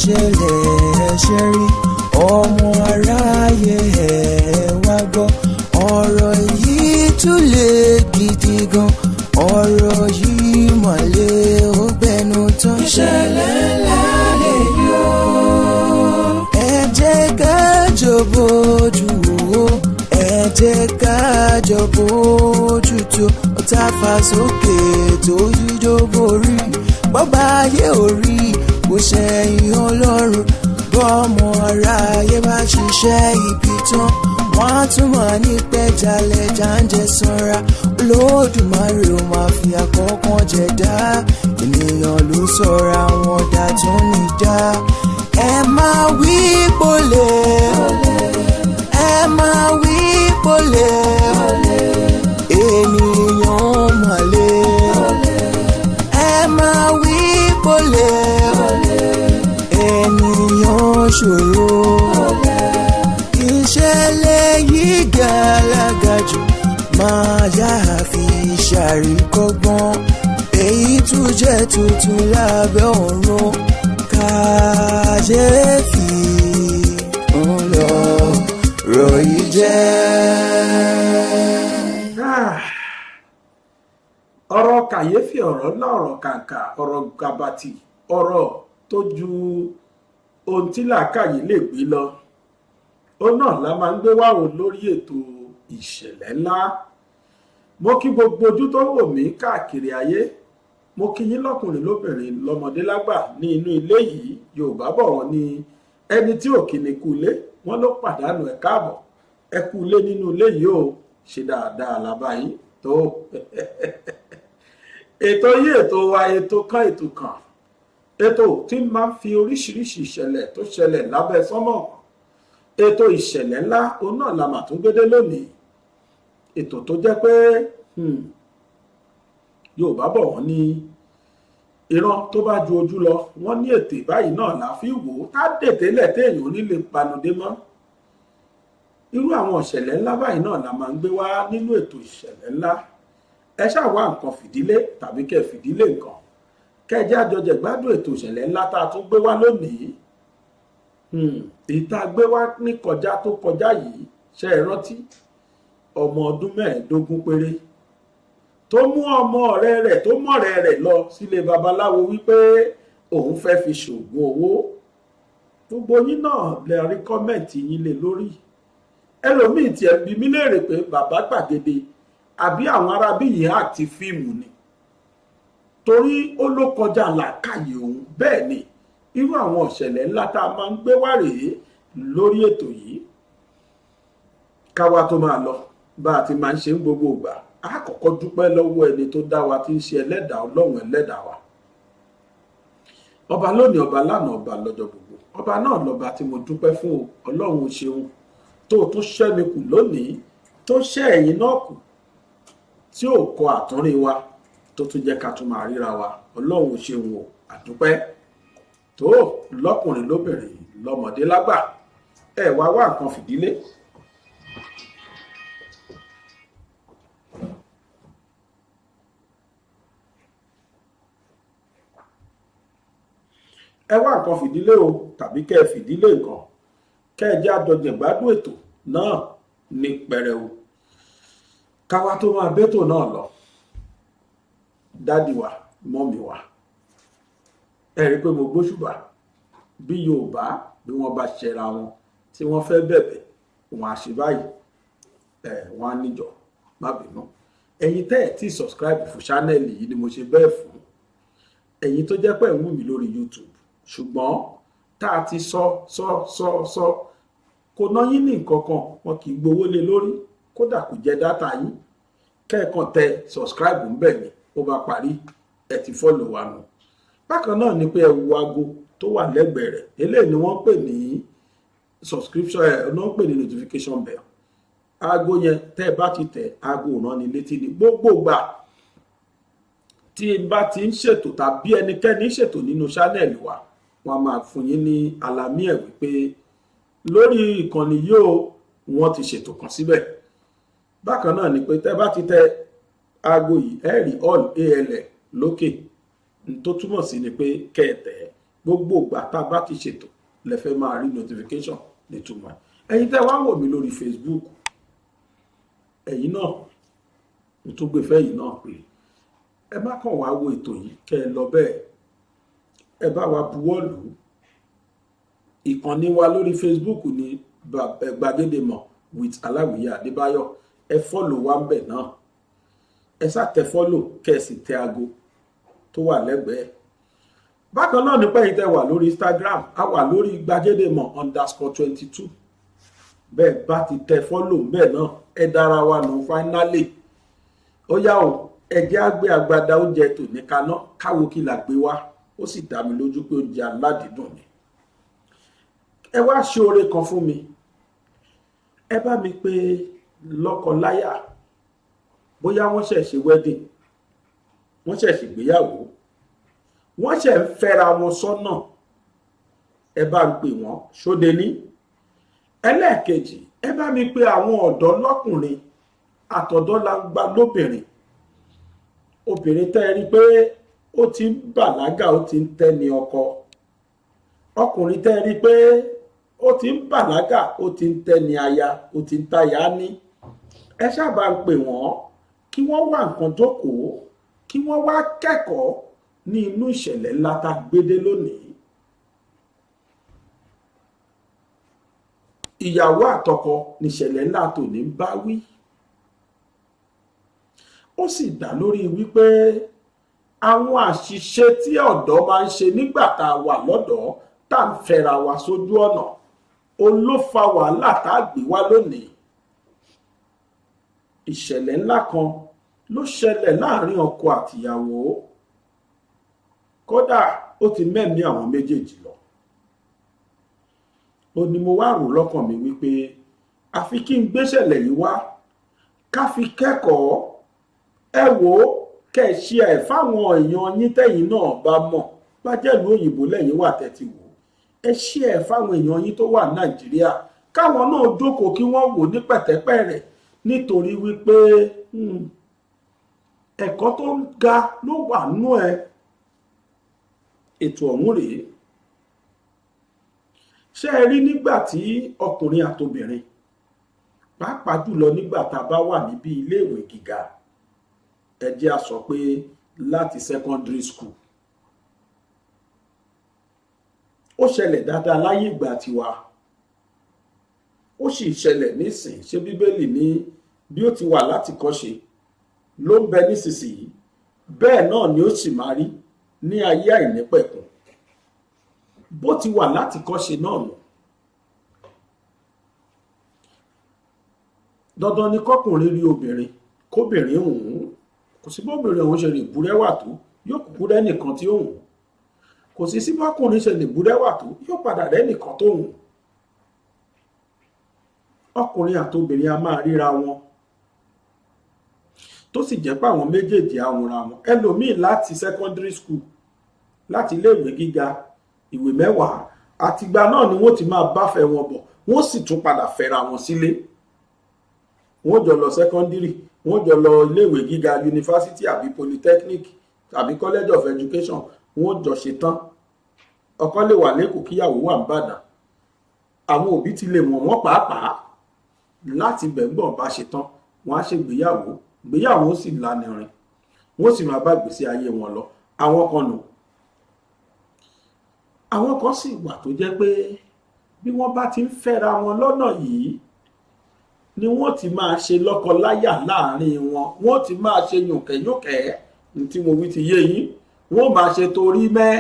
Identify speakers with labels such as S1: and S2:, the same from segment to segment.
S1: Ṣẹlẹ̀ ṣe rí ọmọ aráyé, ẹ̀ wá gbọ́, ọ̀rọ̀ yìí tún lè gidi gan, ọ̀rọ̀ yìí mọ̀lẹ́ ó gbẹnu tán. Ìṣẹ̀lẹ̀ ńlá lè yọ. Ẹ jẹ́ ká jọ bójú wò ó, ẹ jẹ́ ká jọ bójú tó. Ó ta fà sókè tó yíjó borí, bọ́ba ayé orí kò ṣẹ̀yìn Ọlọ́run. Bọ́mọ aráyé bá ṣiṣẹ́ ibi tán, wọ́n á tún máa ní pẹ́jálẹ̀ jáǹjẹ́ sanra. Olódùmarè ó máa fi àkọ́kàn jẹ̀dá, ènìyàn ló sọ̀ra wọn dá tún ní dá. Ẹ máa wí pọ̀lẹ́, ẹ máa wí pọ̀lẹ́, ènìyàn mọ̀lẹ́. Ẹ máa wí pọ̀lẹ́, ènìyàn ṣòro. Ìṣẹ̀lẹ̀ yìí gàlágà jù, máa yá fi ṣàríkọ́gbọ́n. Èyí tún jẹ́ tuntun lábẹ́ ọ̀run, kàyéfì ń lọ ròyìn jẹ́.
S2: Ọ̀rọ̀ kàyéfì, ọ̀rọ̀ ńlá, ọ̀rọ̀ kàǹkà, ọ̀rọ̀ gàbàtì, ọ̀rọ̀ tó ju ohun tí làákàyè lè gbé lọ, ó náà la máa ń gbé wá wò lórí ètò Ìṣẹ̀lẹ̀ Ńlá. Mo kí gbogbo ojú tó wò mí káàkiri ayé. Mo kí yín lọ́kùnrin, lóbìnrin, lọ́mọdé, lágbà ní inú ilé yìí. Yorùbá bọ̀, wọ́n ní ẹni tí ò kí ni kú ilé, wọ́n ló pàdánù. Ẹ̀ káàbọ̀, ẹ kú ilé nínú ilé yìí o. Ṣe dáadáa làbá yín tó? Ètò yìí, ètò wa, ètò kan, ètò kan, ètò tí máa ń fi oríṣiríṣi ìṣẹ̀lẹ̀ tó ṣẹlẹ̀ lábẹ́ sánmọ̀, ètò Ìṣẹ̀lẹ̀ Ńlá, òun náà la mà tún gbédé lónìí. Ètò tó jẹ́ pé, Yorùbá bọ̀, wọ́n ní ìran tó bá ju ojú lọ, wọ́n ní ètè báyìí náà la fi wò ó, tá dètè lẹ̀ téèyàn ò ní lè panudé mọ́. Irú àwọn ìṣẹ̀lẹ̀ ńlá báyìí náà la máa ń gbé wá nínú ètò Ìṣẹ̀lẹ̀ Ńlá. Ẹ ṣáà wá nǹkan fìdílé tàbí kẹ́ fìdílé nǹkan, kẹ́ ẹ jẹ́ àjọjẹ gbádùn ètò Ìṣẹ̀lẹ̀ Ńlá tá a tún gbé wá lónìí. Èyí tá a gbé wá ní kọjá tó kọjá yìí, ṣe é rántí ọmọ ọdún 15 péré tó mú ọmọ ọ̀rẹ́ rẹ̀, tó mọ̀rẹ́ rẹ̀ lọ sílé babaláwo wípé òun fẹ́ fi ṣoògùn owó? Gbogbo yín náà lè rí comment yín lé lórí. Ẹlòmíì tiẹ̀ bi mí léèrè pé bàbá gbàgede àbí àwọn arábí yìí act fíìmù ni, torí ó ló kọjá làákàyè òun. Bẹ́ẹ̀ ni irú àwọn ìṣẹ̀lẹ̀ ńlá tá a máa ń gbé wá rèé lórí ètò yìí. Káwa tó máa lọ, bá a ti máa ń ṣe ń gbogbo ìgbà, a kọ́kọ́ dúpẹ́ lọ́wọ́ ẹni tó dá wa, tí ń ṣe ẹlẹ́dàá, Ọlọ́run ẹlẹ́dàá wa, ọba lónìí, ọba lánàá, ọba lọ́jọ́ gbogbo. Ọba náà lọ́ba tí mo dúpẹ́ fún o. Ọlọ́run, ṣeun tó tún ṣẹ́ mi kù lónìí, tó ṣẹ́ ẹ̀yin náà kù, tí ò kọ àtúnrin wa, tó tún jẹ́ ká tún máa ríra wa. Ọlọ́run, ṣeun o, àdúpẹ́. Tó lọ́kùnrin, lóbìnrin, lọ́mọdé, lágbà, ẹ wá wá nǹkan fìdílé. Ẹ wá nǹkan fìdílé o, tàbí kẹ́ ẹ fìdílé nǹkan, kẹ́ ẹ jẹ́ àjọjẹ̀ gbádùn ètò náà ní pẹrẹu. Káwa tó máa bẹ́tò náà lọ, daddy wa, mummy wa, ẹ rí i pé mo gbóṣùbà. Bí Yorùbá, bí wọ́n bá ṣẹra wọn tí wọ́n fẹ́ bẹ̀bẹ̀, wọn á ṣe báyìí, ẹ wọ́n á níjọ má bínú. Ẹ̀yin tẹ́ ẹ̀ tí subscribe fún channel yìí ni mo ṣe bẹ́ẹ̀ fún. Ẹ̀yin tó jẹ́ pé ẹ̀ ń wù mí lórí YouTube, ṣùgbọ́n tá a ti sọ sọ sọ sọ, kò ná yín ní nǹkan kan, wọn kì í gbowó lé lórí, kódà kò jẹ́ data yín. Kẹ́ẹ̀kan tẹ subscribe ń bẹ̀ ni, ó bá parí, ẹ ti follow wa nù. Bákan náà ni pé ẹ wo aago tó wà lẹ́gbẹ̀ẹ́ rẹ̀. Eléyìí ni wọ́n ń pè ní subscription, ẹ wọ́n ń pè ní notification bell. Aago yẹn, tẹ́ ẹ bá ti tẹ̀, aago ìránni létí ni gbogbo gbà tí n bá ti ń ṣètò tàbí ẹnikẹ́ni ṣètò nínú channel wa, wọ́n á máa fún yín ní alarm ẹ̀ wípé lórí ìkànnì yìí o, wọ́n ti ṣètò kan síbẹ̀. Bákan náà ni pé tẹ́ bá ti tẹ aago yìí, ẹ rí all, all lókè. N tó túmọ̀ sí ni pé kẹ́ẹ̀tẹ̀ Gbogbo ìgbà tá a bá ti ṣètò lẹ fẹ́ máa rí notification nítumọ̀ ẹ̀. Ẹ̀yin tẹ́ wá wò mí lórí Facebook, ẹ̀yin náà, mo tún gbé fẹ́ yìí náà pé ẹ má kàn wá wo ètò yìí kẹ́ ẹ lọ bẹ́ẹ̀. Ẹ bá wa buwọ́ lù ú. Ìkànnì wa lórí Facebook ní Gbàgede Mọ̀ with Aláwìyé Adébáyọ̀. Ẹ follow wa ń bẹ̀ náà. Ẹ sá tẹ follow, kẹ́ ẹ sì tẹ aago tó wà lẹ́gbẹ̀ẹ́. Bákan náà, nípa èyí tẹ́ wà lórí Instagram, a wà lórí gbagedemọ̀_22. Bẹ́ẹ̀ bá ti tẹ follow bẹ́ẹ̀ náà, ẹ dára wa nù. Finally, ó yá o, ẹ jẹ́ á gbé agbada oúnjẹ tòní kaná, káwo kí la gbé wá. Ó sì dá mi lójú pé oúnjẹ aládìídùn ni. Ẹ wá ṣe oore kan fún mi. Ẹ bá mi pé lọ́kọ-láyà, bóyá wọ́n ṣẹ̀ ṣe wedding, wọ́n ṣẹ̀ ṣègbéyàwó, wọ́n ṣẹ̀ ń fẹ́ra wọn sọ́nà, ẹ bá ń pè wọ́n ṣóde ní. Ẹlẹ́ẹ̀kejì, ẹ bá mi pé àwọn ọ̀dọ́ lọ́kùnrin àtọ̀dọ́ langba lóbìnrin. Obìnrin tẹ́ ẹ rí pé ó ti ń bàlágà, ó ti ń tẹ́ni ọkọ, ọkùnrin tẹ́ ẹ rí pé ó ti ń bàlágà, ó ti ń tẹ́ni aya, ó ti ń táyà ní, ẹ ṣáàbà ń pè wọ́n kí wọ́n wá nǹkan jókòó, kí wọ́n wá kẹ́kọ̀ọ́ ní inú ìṣẹ̀lẹ̀ ńlá tá a gbédé lónìí. Ìyàwó àtọkọ níṣẹ̀lẹ̀ ńlá tòní ń bá wí. Ó sì dá lórí wípé àwọn àṣìṣe tí ọ̀dọ́ máa ń ṣe nígbà tá a wà lọ́dọ̀ọ́, tá à ń fẹ́ra wa sójú ọ̀nà, òun ló fa wàhálà tá a gbé wá lónìí. Ìṣẹ̀lẹ̀ ńlá kan ló ṣẹlẹ̀ láàrin ọkọ àtìyàwó. Kódà, ó ti mẹ́mìí àwọn méjèèjì lọ. Ó ní mo wá rò lọ́kàn mi wípé àfi kí n gbéṣẹ̀lẹ̀ yìí wá, ká fi kẹ́kọ̀ọ́. Ẹ wò ó, kẹ́ ẹ ṣe ẹ̀ fáwọn èèyàn yín. Tẹ̀yìn náà bá mọ̀, bá jẹ́lu òyìnbó lẹ́yìn wà tẹ́tí wò, ẹ ṣe ẹ̀ fáwọn èèyàn yín tó wà Nàìjíríà, káwọn náà jókòó kí wọ́n wò ní pẹ̀tẹ́pẹ̀rẹ̀, nítorí wípé ẹ̀kọ́ tó ga ló wà nú ẹ. Ètò ọ̀hún rèé. Ṣé ẹ rí, nígbà tí ọkùnrin àtobìnrin, pàápàá jùlọ nígbà tá a bá wà níbi iléèwé gíga, ẹ jẹ́ á sọ pé láti secondary school, ó ṣẹlẹ̀ dáadáa láyé ìgbà tiwa, ó sì ṣẹlẹ̀ nísìn. Ṣé Bíbélì ní bí ó ti wà láti kọ́ṣe ló ń bẹ nísinsìnyí, bẹ́ẹ̀ náà ni ó sì máa rí ní ayé àìnípẹ̀kun. Bó ti wà láti kọ́ṣe náà nù. Dandan ni kọkùnrin rí obìnrin, kóbìnrin òun. Kò sí bóbìnrin òun ṣe lè búrẹ́wà tó, yóò kúkú rẹ́nìkan tí òun. Kò sí sí bọ́kùnrin ṣe lè búrẹ́wà tó, yóò padà rẹ́nìkan tó òun. Ọkùnrin àtobìnrin a máa ríra wọn, tó sì jẹ́ pé àwọn méjèèjì àwòrán wọn. Ẹlòmíì láti secondary school, láti iléèwé gíga, ìwé 10, àtìgbà náà ni wọ́n ti máa báfẹ́ wọn bọ̀, wọ́n sì tún padà fẹ́ra wọn sílé. Wọ́n jọ lọ secondary, wọ́n jọ lọ iléèwé gíga, yunifásitì àbí polytechnic tàbí college of education, wọ́n jọ ṣe tán. Ọkọ lè wà lẹ́kọ̀ọ́, kíyàwó wà nìbàdàn. Àwọn òbí ti lè mọ̀ wọ́n pàápàá láti bẹ̀ngbọ̀n bá ṣe tán, wọ́n á ṣègbéyàwó, ìgbéyàwó sì lánìrin, wọ́n sì máa bá ìgbésí ayé wọn lọ. Àwọn kan nù. Àwọn kan sì wà tó jẹ́ pé bí wọ́n bá ti ń fẹ́ra wọn lọ́nà yìí ni wọ́n ti máa ṣe lọ́kọ-láyà láàrin wọn, wọ́n ti máa ṣe yùnkẹ́yùnkẹ́. Ní tí mo wí ti yé yín. Wọ́n máa ṣe torí mẹ́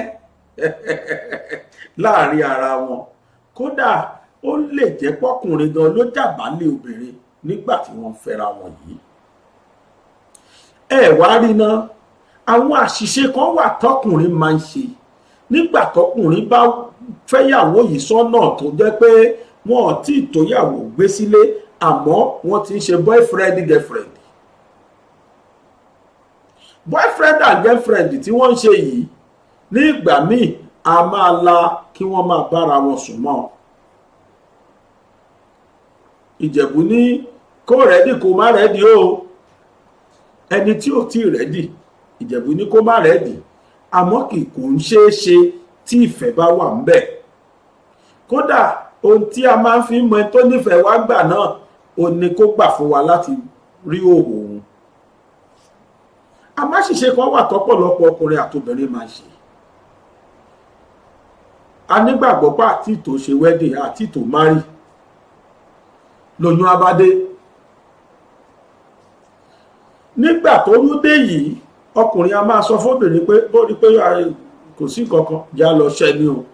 S2: láàrin ara wọn. Kódà, ó lè jẹ́ pọ́kùnrin gan ló jàbálẹ̀ obìnrin nígbà tí wọ́n ń fẹ́ra wọn yìí. Ẹ wá rí ná, àwọn àṣìṣe kan wà tọkùnrin máa ń ṣe nígbà tọkùnrin bá fẹ́yàwó yìí sọ́nà, tó jẹ́ pé wọn ò tí ì tóyàwó gbé sílé, àmọ́ wọ́n ti ń ṣe boyfriend girlfriend. Boyfriend and girlfriend tí wọ́n ń ṣe yìí, ní ìgbà míì, a máa la kí wọ́n máa bára wọn sùn mọ́. Ìjẹ̀bú ní kó ready, kó má ready o. Ẹni tí ò tí ready, Ìjẹ̀bú ní kó má ready, àmọ́ kì kò ń ṣeé ṣe. Tí ìfẹ́ bá wà ń bẹ̀, kódà ohun tí a máa ń fi mọ ẹni tó nífẹ̀ẹ́ wá gbà náà, ó ní kó gbà fún wa láti rí òhò òun. Àmọ́ àṣìṣe kan wà tọ́pọ̀lọpọ̀ ọkùnrin àtobìnrin máa ń ṣe. A nígbàgbọ́ pé àti tó ṣe wedding, àti tó marry, lóyún abádé. Nígbà tó yún dé yìí, ọkùnrin a máa sọ fóbìnrin pé bó rí pé kò sí nǹkan kan, já lọ ṣẹ́ ni o.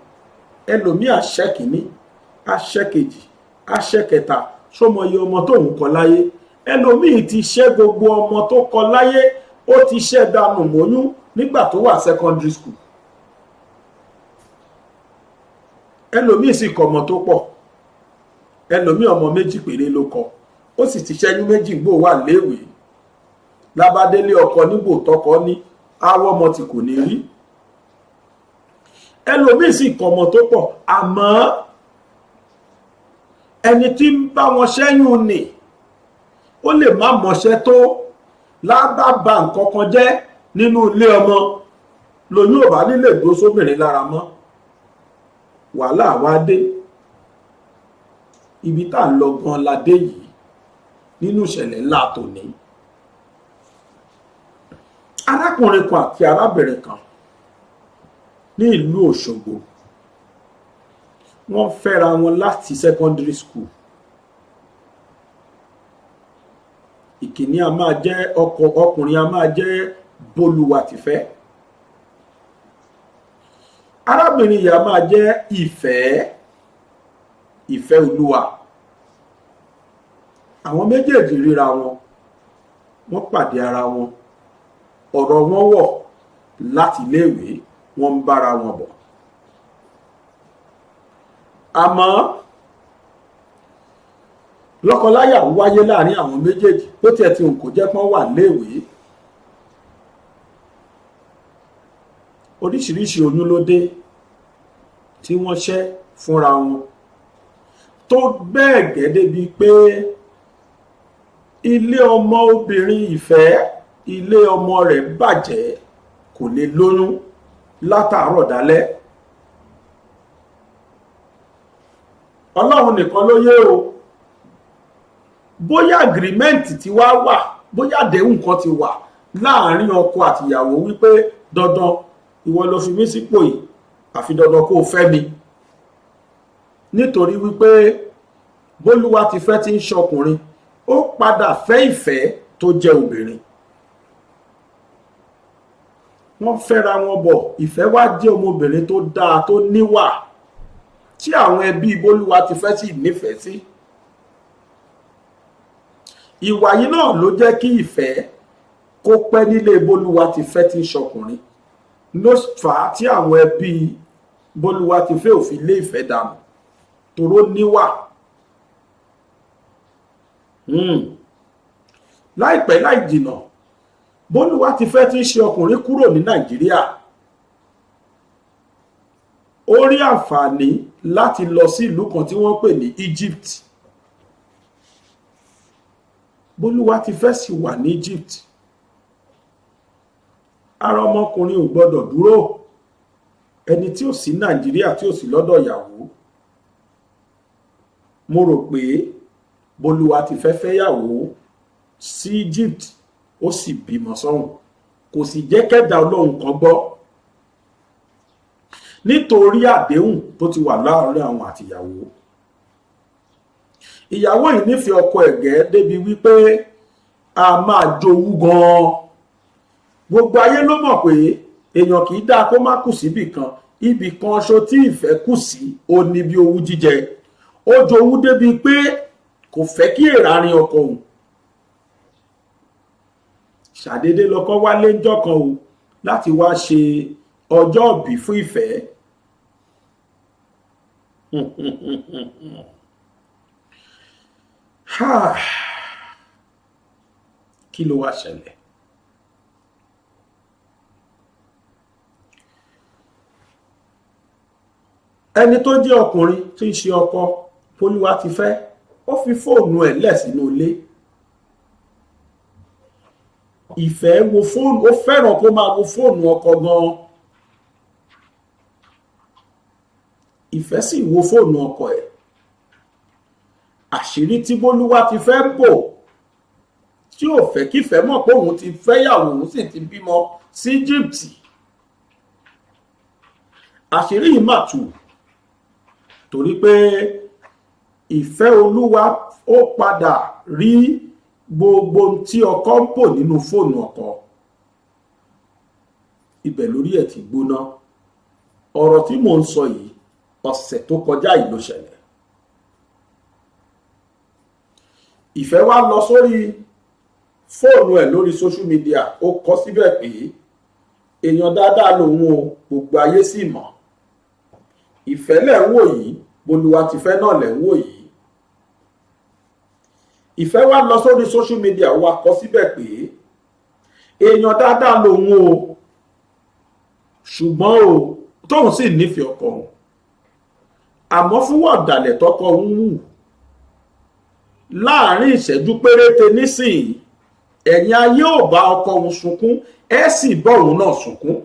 S2: Ẹlòmíì àṣẹ kìíní, àṣẹ kejì, àṣẹ kẹta, sọmọ iye ọmọ tóun kọ láyé. Ẹlòmíì ti ṣẹ́ gbogbo ọmọ tó kọ láyé, ó ti ṣẹ́ dànù mọ́yún nígbà tó wà secondary school. Ẹlòmíì sì kọ ọmọ tó pọ̀. Ẹlòmíì, ọmọ méjì péré ló kọ, ó sì ti ṣẹ́yún méjì gbò wà léèwé. Lábádélé ọkọ nígbò tọkọ ní awọ ọmọ tí kò ní rí. Ẹlòmíì sì kọ ọmọ tó pọ̀, àmọ́ ẹni tí ń bá wọn ṣẹ́yún ni ó lè má mọṣẹ́ tó lábàbà nǹkan kan jẹ́ nínú ilé ọmọ. Lóyún ò bá nílè dúró sóbìnrin lára mọ́, wàhálà wá dé. Ibi tá à ń lọ gan la dé yìí nínú ìṣẹ̀lẹ̀ ńlá tòní. Arákùnrin kan àti arábìnrin kan ní ìlú Òṣogbo, wọ́n fẹ́ra wọn láti secondary school. Ìkíní a máa jẹ́ ọkọ, ọkùnrin a máa jẹ́ Bólúwatifẹ́, arábìnrin yìí a máa jẹ́ Ìfẹ́, Ìfẹ́ Olúwa. Àwọn méjèèjì ríra wọn, wọ́n pàdé ara wọn, ọ̀rọ̀ wọn wọ̀ láti iléèwé, wọ́n ń bára wọn bọ̀. Àmọ́ lọ́kọláya wáyé láàrin àwọn méjèèjì, bó tiẹ̀ ti hùn kó jẹ́ pọ́n wà léèwé. Oríṣiríṣi oyún ló dé tí wọ́n ṣẹ́ fúnra wọn, tó bẹ́ẹ̀ gẹ́ débi pé ilé ọmọ obìnrin Ìfẹ́, ilé ọmọ rẹ̀ bàjẹ́, kò lè lóyún látàárọ̀ dálẹ́. Ọlọ́run nìkan ló yé o, bóyá agreement ti wá wà, bóyá àdéhùn kan ti wà láàrin ọkọ àtìyàwó wípé dandan ìwọ ló fi mí sípò yìí, àfi dandan kó o fẹ́ mi. Nítorí wípé Bólúwa ti fẹ́ tí ń ṣọkùnrin, ó padà fẹ́ Ìfẹ́ tó jẹ́ obìnrin. Wọ́n fẹ́ra wọn bọ̀. Ìfẹ́ wá jẹ́ ọmọbìnrin tó dáa, tó níwà, tí àwọn ẹbí Bólúwa ti fẹ́ sì nífẹ̀ẹ́ sí. Ìwà yìí náà ló jẹ́ kí Ìfẹ́ kó pẹ́ nílé Bólúwa ti fẹ́ tí ń ṣọkùnrin, ló fà á tí àwọn ẹbí Bólúwa ti fẹ́ òfin lé Ìfẹ́ dànù, toró níwà. Láìpẹ́ láì jìnà, Bólúwa ti fẹ́ tí ń ṣe ọkùnrin kúrò ní Nàìjíríà. Ó rí àǹfààní láti lọ sí ìlú kan tí wọ́n pè ní Egypt. Bólúwa ti fẹ́ sì wà ní Egypt. Ara ọmọkùnrin ò gbọ́dọ̀ dúró, ẹni tí ò sí Nàìjíríà, tí ò sí lọ́dọ̀ ìyàwó. Mo rò pé Bólúwa ti fẹ́ fẹ́yàwó sí Egypt, ó sì bímọ sọ́hùn, kò sì jẹ́ kẹ́dà Ọlọ́run kan gbọ́, nítorí àdéhùn tó ti wà láàárín àwọn àtìyàwó. Ìyàwó yìí nífẹ̀ẹ́ ọkọ ẹ̀gẹ́ débi wípé a máa jowú gan-an. Gbogbo ayé ló mọ̀ pé èèyàn kì í dáa kó má kù síbì kan. Ibì kan ṣo tí ìfẹ́ kù sí, ó ní bí owú jíjẹ. Ó jowú débi pé kò fẹ́ kí èèrà rin ọkọ òun. Ṣàdédé lọkọ wálé ńjọ́ kan o láti wá ṣe ọjọ́ ìbí fún Ìfẹ́. Kí ló wá ṣẹlẹ̀? Ẹni tó jẹ́ ọkùnrin tí ń ṣe ọkọ Bólúwa ti fẹ́, ó fi fóònù ẹ̀ lẹ̀ sínú ilé. Ìfẹ́ wo fóònù, ó fẹ́ràn kó máa wo fóònù ọkọ gan-an. Ìfẹ́ sì wo fóònù ọkọ ẹ̀. Àṣírí tí Bólúwa ti fẹ́ bò, tí ò fẹ́ kífẹ́ mọ̀ pé òun ti fẹ́yàwó, òun sì ti bímọ sí Egypt, àṣírí yìí mà tú, torí pé Ìfẹ́ Olúwa ó padà rí gbogbo ohun tí ọkọ ń bò nínú fóònù ọkọ. Ibẹ̀ lórí ẹ̀ ti gbóná. Ọ̀rọ̀ tí mò ń sọ yìí, ọ̀sẹ̀ tó kọjá yìí ló ṣẹlẹ̀. Ìfẹ́ wá lọ sórí fóònù ẹ̀ lórí social media, ó kọ síbẹ̀ pé èèyàn dáadáa lòun o, gbogbo ayé sì mọ̀. Ìfẹ́ lẹ̀ ń wò yìí, Bolúwa ti fẹ́ náà lẹ̀ ń wò yìí. Ìfẹ́ wá lọ sórí social media, ó wá kọ síbẹ̀ pé èèyàn dáadáa lòun o, ṣùgbọ́n o tóun sì nífẹ̀ẹ́ ọkọ òun, àmọ́ fún ọ̀dàlẹ̀ tọkọ òun wù láàrin ìṣẹ́jú péréte nísìnyí, ẹ̀yin ayé ò bá ọkọ òun sunkún, ẹ̀ sì bọ́ òun náà sunkún.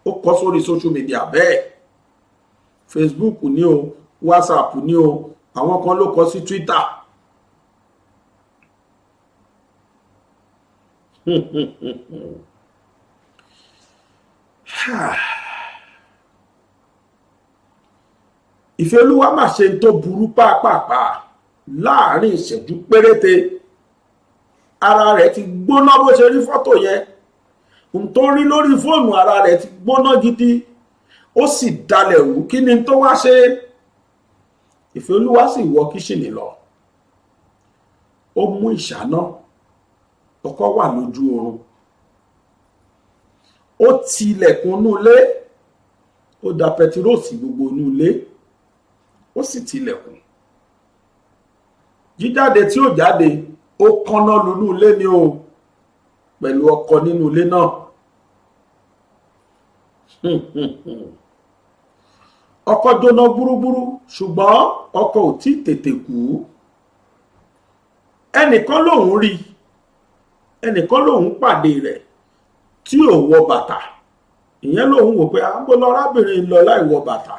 S2: Ó kọ sórí social media bẹ́ẹ̀, Facebook ní o, WhatsApp ní o, àwọn kan ló kọ sí Twitter. Ìfẹ́ Olúwa mà ṣe tó burú pàápàá. Láàrin ìṣẹ́jú péréte, ara rẹ̀ ti gbóná. Bó ṣe rí fọ́tò yẹn, n tó rí lórí fóònù, ara rẹ̀ ti gbóná gidi, ó sì dalẹ̀ rú. Kí ni tó wá ṣe? Ìfẹ́ Olúwa sì wọ kíṣìnì lọ, ó mú ìṣáná. Ọkọ wà lójú oorun. Ó ti ilẹ̀kùn inú ilé, ó da pẹtiróòsì gbogbo inú ilé, ó sì tilẹ̀kùn. Jíjáde tí ó jáde, ó kánná lunú ilé ni o, pẹ̀lú ọkọ nínú ilé náà. Ọkọ jóná gbúrúgbúrú, ṣùgbọ́n ọkọ ò tí tètè kú. Ẹnìkan lòun rí, ẹnìkan lòun pàdé rẹ̀ tí ò wọ bàtà. Ìyẹn lòun wò pé àbólọ arábìnrin lọ láì wọ bàtà,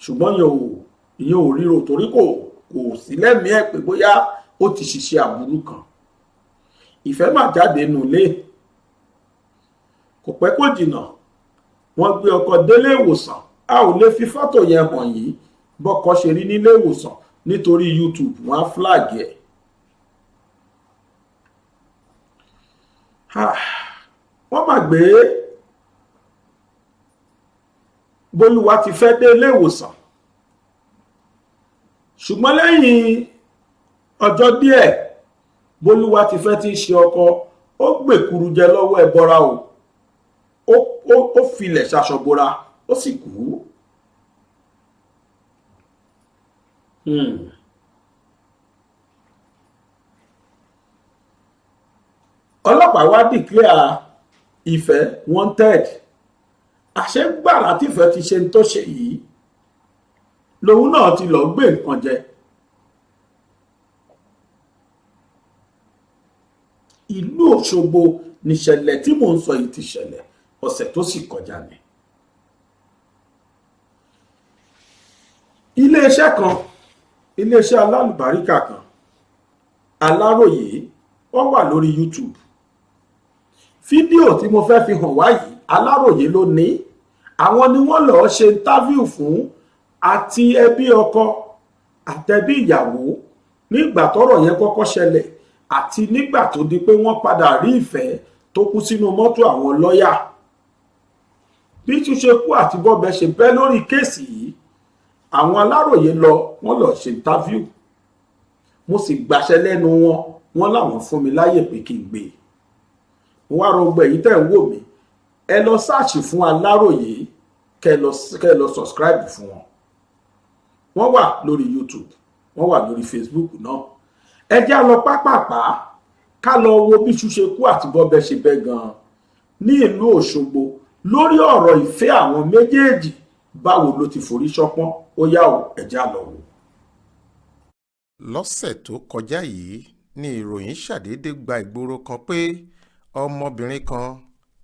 S2: ṣùgbọ́n ìyẹn ò ríro, torí kò sí lẹ́mìí ẹ̀ pé bóyá ó ti ṣiṣẹ́ aburú kan. Ìfẹ́ mà jáde nulẹ̀, kò pẹ́ kò jìnnà, wọ́n gbé ọkọ délé ìwòsàn. A ò lè fi fọ́tò yẹn hàn yìí bọ́kọ ṣe rí nílé ìwòsàn, nítorí YouTube wọ́n á flag ẹ̀. Wọ́n mà gbé Bólúwa ti fẹ́ dé ilé ìwòsàn, ṣùgbọ́n lẹ́yìn ọjọ́ díẹ̀, Bólúwa ti fẹ́ tí ń ṣe ọkọ, ó gbèkuru jẹ lọ́wọ́ ẹbọra o, ó filẹ̀ ṣaṣọbora, ó sì kú. Ọlọ́pàá wá declare Ìfẹ́ wanted. Àṣẹ gbàrà tífẹ́ ti ṣe ń tó ṣe yìí, lòun náà ti lọ gbé nǹkan jẹ. Ìlú Òṣogbo níṣẹ̀lẹ̀ tí mò ń sọ yìí ti ṣẹlẹ̀, ọ̀sẹ̀ tó sì kọjá ni. Iléeṣẹ́ kan, iléeṣẹ́ alálùbáríkà kan, Aláròyé, wọ́n wà lórí YouTube. Fídíò tí mo fẹ́ fi hàn wá yìí, Aláròyé ló ní. Àwọn ni wọ́n lọ́ọ́ ṣe interview fún àti ẹbí ọkọ àtẹbí ìyàwó nígbà tọ́rọ̀ yẹn kọ́kọ́ ṣẹlẹ̀, àti nígbà tó di pé wọ́n padà rí Ìfẹ́ tó kú sínú mọ́tò àwọn lọ́ọ̀yà. Bí túnṣe kú àti bọ́bẹ ṣe bẹ́ lórí kéèsì yìí, àwọn Aláròyé lọ, wọ́n lọ ṣe interview. Mo sì gbàṣẹ lẹ́nu wọn, wọ́n láwọn fún mi láyè pé kí n gbé e. Mo wá rọgbọ èyí tẹ́ ń wò mí, ẹ lọ sáàṣì fún Aláròyé, kẹ́ lọ subscribe fún wọn. Wọ́n wà lórí YouTube, wọ́n wà lórí Facebook náà. Ẹ jẹ́ á lọ pápápá ká lọ wo bí iṣu ṣe kú àti bọ́bẹ ṣe bẹ́ gan-an ní ìlú Òṣogbo lórí ọ̀rọ̀ ìfẹ́ àwọn méjèèjì. Báwo ló ti forí ṣọpọ́n? Ó yá o, ẹ jẹ́ á lọ wò.
S3: Lọ́sẹ̀ tó kọjá yìí ni ìròyìn ṣàdédé gba ìgboro kan pé ọmọbìnrin kan,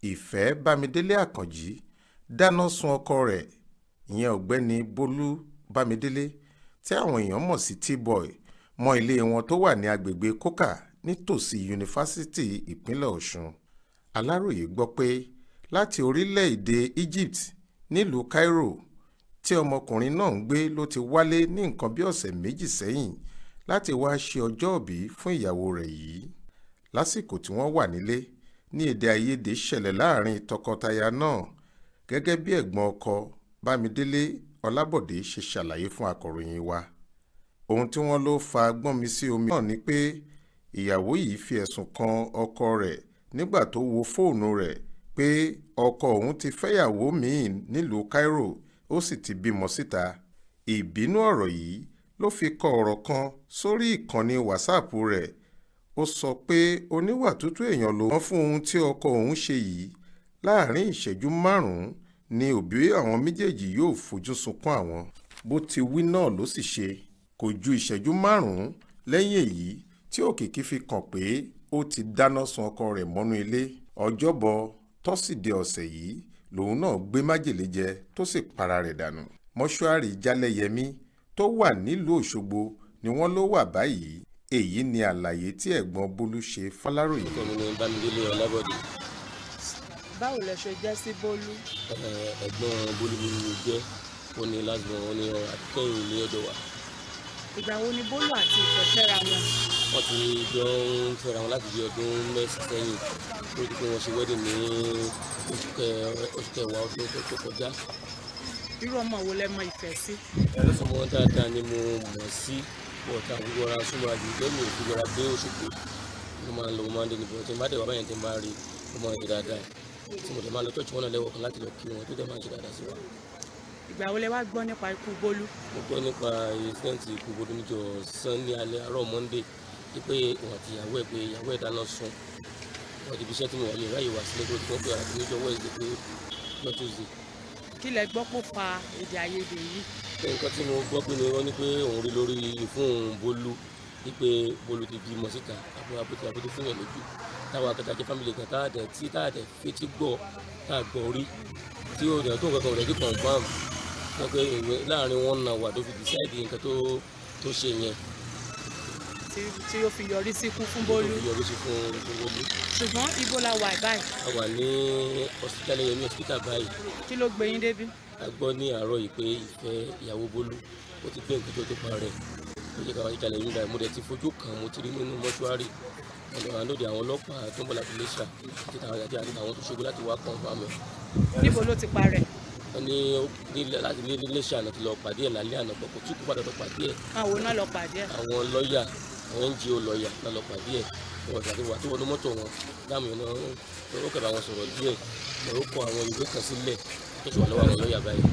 S3: Ìfẹ́ Bámidélé Àkànjì, dáná sun ọkọ rẹ̀, ìyẹn Ọ̀gbẹ́ni Bólú Bámidélé tí àwọn èèyàn mọ̀ sí T-Boy, mọ́ ilé wọn tó wà ní agbègbè Coker nítòsí Yunifásitì Ìpínlẹ̀ Ọ̀ṣun. Aláròye gbọ́ pé láti orílẹ̀-èdè Egypt nílùú Cairo tí ọmọkùnrin náà ń gbé ló ti wálé ní nǹkan bíi ọ̀sẹ̀ méjì sẹ́yìn láti wáá ṣe ọjọ́òbí fún ìyàwó rẹ̀ yìí. Lásìkò tí wọ́n wà nílé ní èdè àìyedè ṣẹlẹ̀ láàrin tọkọ-taya náà, gẹ́gẹ́ bí ẹ̀gbọ́n ọkọ Bámidélé Ọlábọ̀dé ṣe ṣàlàyé fún akọ̀ròyìn wa. Ohun tí wọ́n lọ fa gbọ́nmi-sí-omi náà ni pé ìyàwó yìí fi ẹ̀sùn kan ọkọ rẹ̀ nígbà tó wo fóònù rẹ̀ pé ọkọ òun ti fẹ́yàwó mi-ín nílùú Cairo, ó sì ti bímọ síta. Ìbínú ọ̀rọ̀ yìí ló fi kọ ọ̀rọ̀ kan sórí ìkànnì wàsáàpù rẹ̀. Ó sọ pé oníwà tútù èèyàn lòun fún ohun tí ọkọ òun ṣe yìí, láàrin ìṣẹ́jú márùn-ún ni òbí àwọn méjèèjì yóò fojú sunkún àwọn. Bó ti wí náà ló sì ṣe. Kò ju ìṣẹ́jú márùn-ún lẹ́yìn èyí tí òkìkí fi kàn pé ó ti dáná sun ọkọ rẹ̀ mọ́nú ilé. Ọjọ́bọ̀ tọ́sídẹ̀ẹ́ ọ̀sẹ̀ yìí lòun náà gbé májèlé jẹ tó sì para rẹ̀ dànù. Mọ́ṣúárì Jálẹ́yẹmí tó wà nílùú Òṣogbo ni wọ́n lọ wà báyìí. Èyí ni àlàyé tí ẹ̀gbọ́n Bólú ṣe fàlàròyé.
S4: Orúkọ mi ni Bámidélé Ọlábọ̀dé.
S5: Báwo lẹ ṣe jẹ́ sí Bólú?
S4: Ẹ̀gbọ́n Bólú ni mo jẹ́. Ó ní last born, ó ní akẹ́yìn ní ọ̀dọ̀ wa.
S5: Ìgbà wo ni Bólú àti Ìfẹ́ fẹ́ra wọn?
S4: Wọ́n ti jọ ń fẹ́ra wọn láti bí ọdún 9 sẹ́yìn. Ó di pé wọ́n ṣe wedding ní oṣù kẹwàá ọdún tó kọjá.
S5: Irú ọmọ wo lẹ mọ Ìfẹ́ sí?
S4: Ọmọ dáadáa ni mo mọ̀ sí, bọ̀tà gbogbo ara súnmọ́ àjùjọ mi ò fi gbọ́ra dé Òṣogbo. Mo máa ń lọ, mo máa ń dé níbi tí mo bá dé wà báyẹn tí mo bá rí, mo máa ń ṣe dáadáa. Tí mo dẹ̀ máa lọ church wọn náà lẹ́wọ̀ kan láti lọ kí wọn tó dẹ̀ máa ń ṣe dáadáa sí wa.
S5: Ìgbà wo lẹ wá gbọ́ nípa ikú Bólú?
S4: Mo gbọ́ nípa incident ikú Bólú níjọ́ Sunday alẹ́ àárọ̀ Monday, pé òun àti ìyàwó ẹ̀, pé ìyàwó ẹ̀ dáná sun. Wọ́n ti fi iṣẹ́ tí mo wà ní ìráyè wá sílé tó ti wọ́n pé àti níjọ́ Wednesday pé lọ́ Tuesday.
S5: Kí lẹ gbọ́ pó fa èdè àìyedè yìí?
S4: Nǹkan tí mo gbọ́ pé ni wọ́n ní pé òun rí lórí fóònù Bólú wípé Bólú ti bímọ síta, àbúrò àbúrò fún yàn lójú. Táwọn akẹ́kọ̀ọ́ jẹ́ family kan táàdẹ̀ tí táàdẹ̀ fetí gbọ́ tá a gbọ́ rí tí ó dẹ̀ tó nǹkan kan rẹ̀ tí confirm wọ́n pé ìwé láàrin wọn náà wà tó fi decide nǹkan tó ṣe yẹn.
S5: Tí ó fi yọrí sí ikú fún Bólú.
S4: Tó fi yọrí sí fún Bólú.
S5: Ṣùgbọ́n ibo la wà báyìí?
S4: A wà ní hospital Yẹmí hospital báyìí.
S5: Kí ló gbé yín débí?
S4: A gbọ́ ní àárọ̀ yìí pé Ìfẹ́ ìyàwó Bólú ó ti gbé nǹkan tó pa rẹ̀. Ó jẹ́ ká wá jalè yín báyìí. Mo dẹ̀ ti fojú kan, mo ti rí nínú mọ́ṣúárì. Ọ̀dọ̀ àlóde àwọn ọlọ́pàá tó ń bọ̀ láti Iléṣà àti àwọn tó ṣogo láti wá confirm ẹ̀.
S5: Níbo ló ti pa rẹ̀?
S4: Wọ́n ní láti Iléṣà náà ti lọ pàdé ẹ̀ lálẹ́ àná, pọ̀ kò tí kò padà lọ pàdé ẹ̀.
S5: Àwọn náà lọ pàdé ẹ̀.
S4: Àwọn lọ́ọ̀yà, àwọn NGO lọ́ọ̀yà náà lọ pàdé ẹ̀. Wọ́n ti wà tó wọnú mọ́tò wọn dáàmú yẹn náà ó kẹ̀ bá wọn sọ̀rọ̀ díẹ̀. Ó kọ àwọn ìwé kan sílẹ̀ tó sì wà lọ́wọ́ àwọn lọ́ọ̀yà báyìí.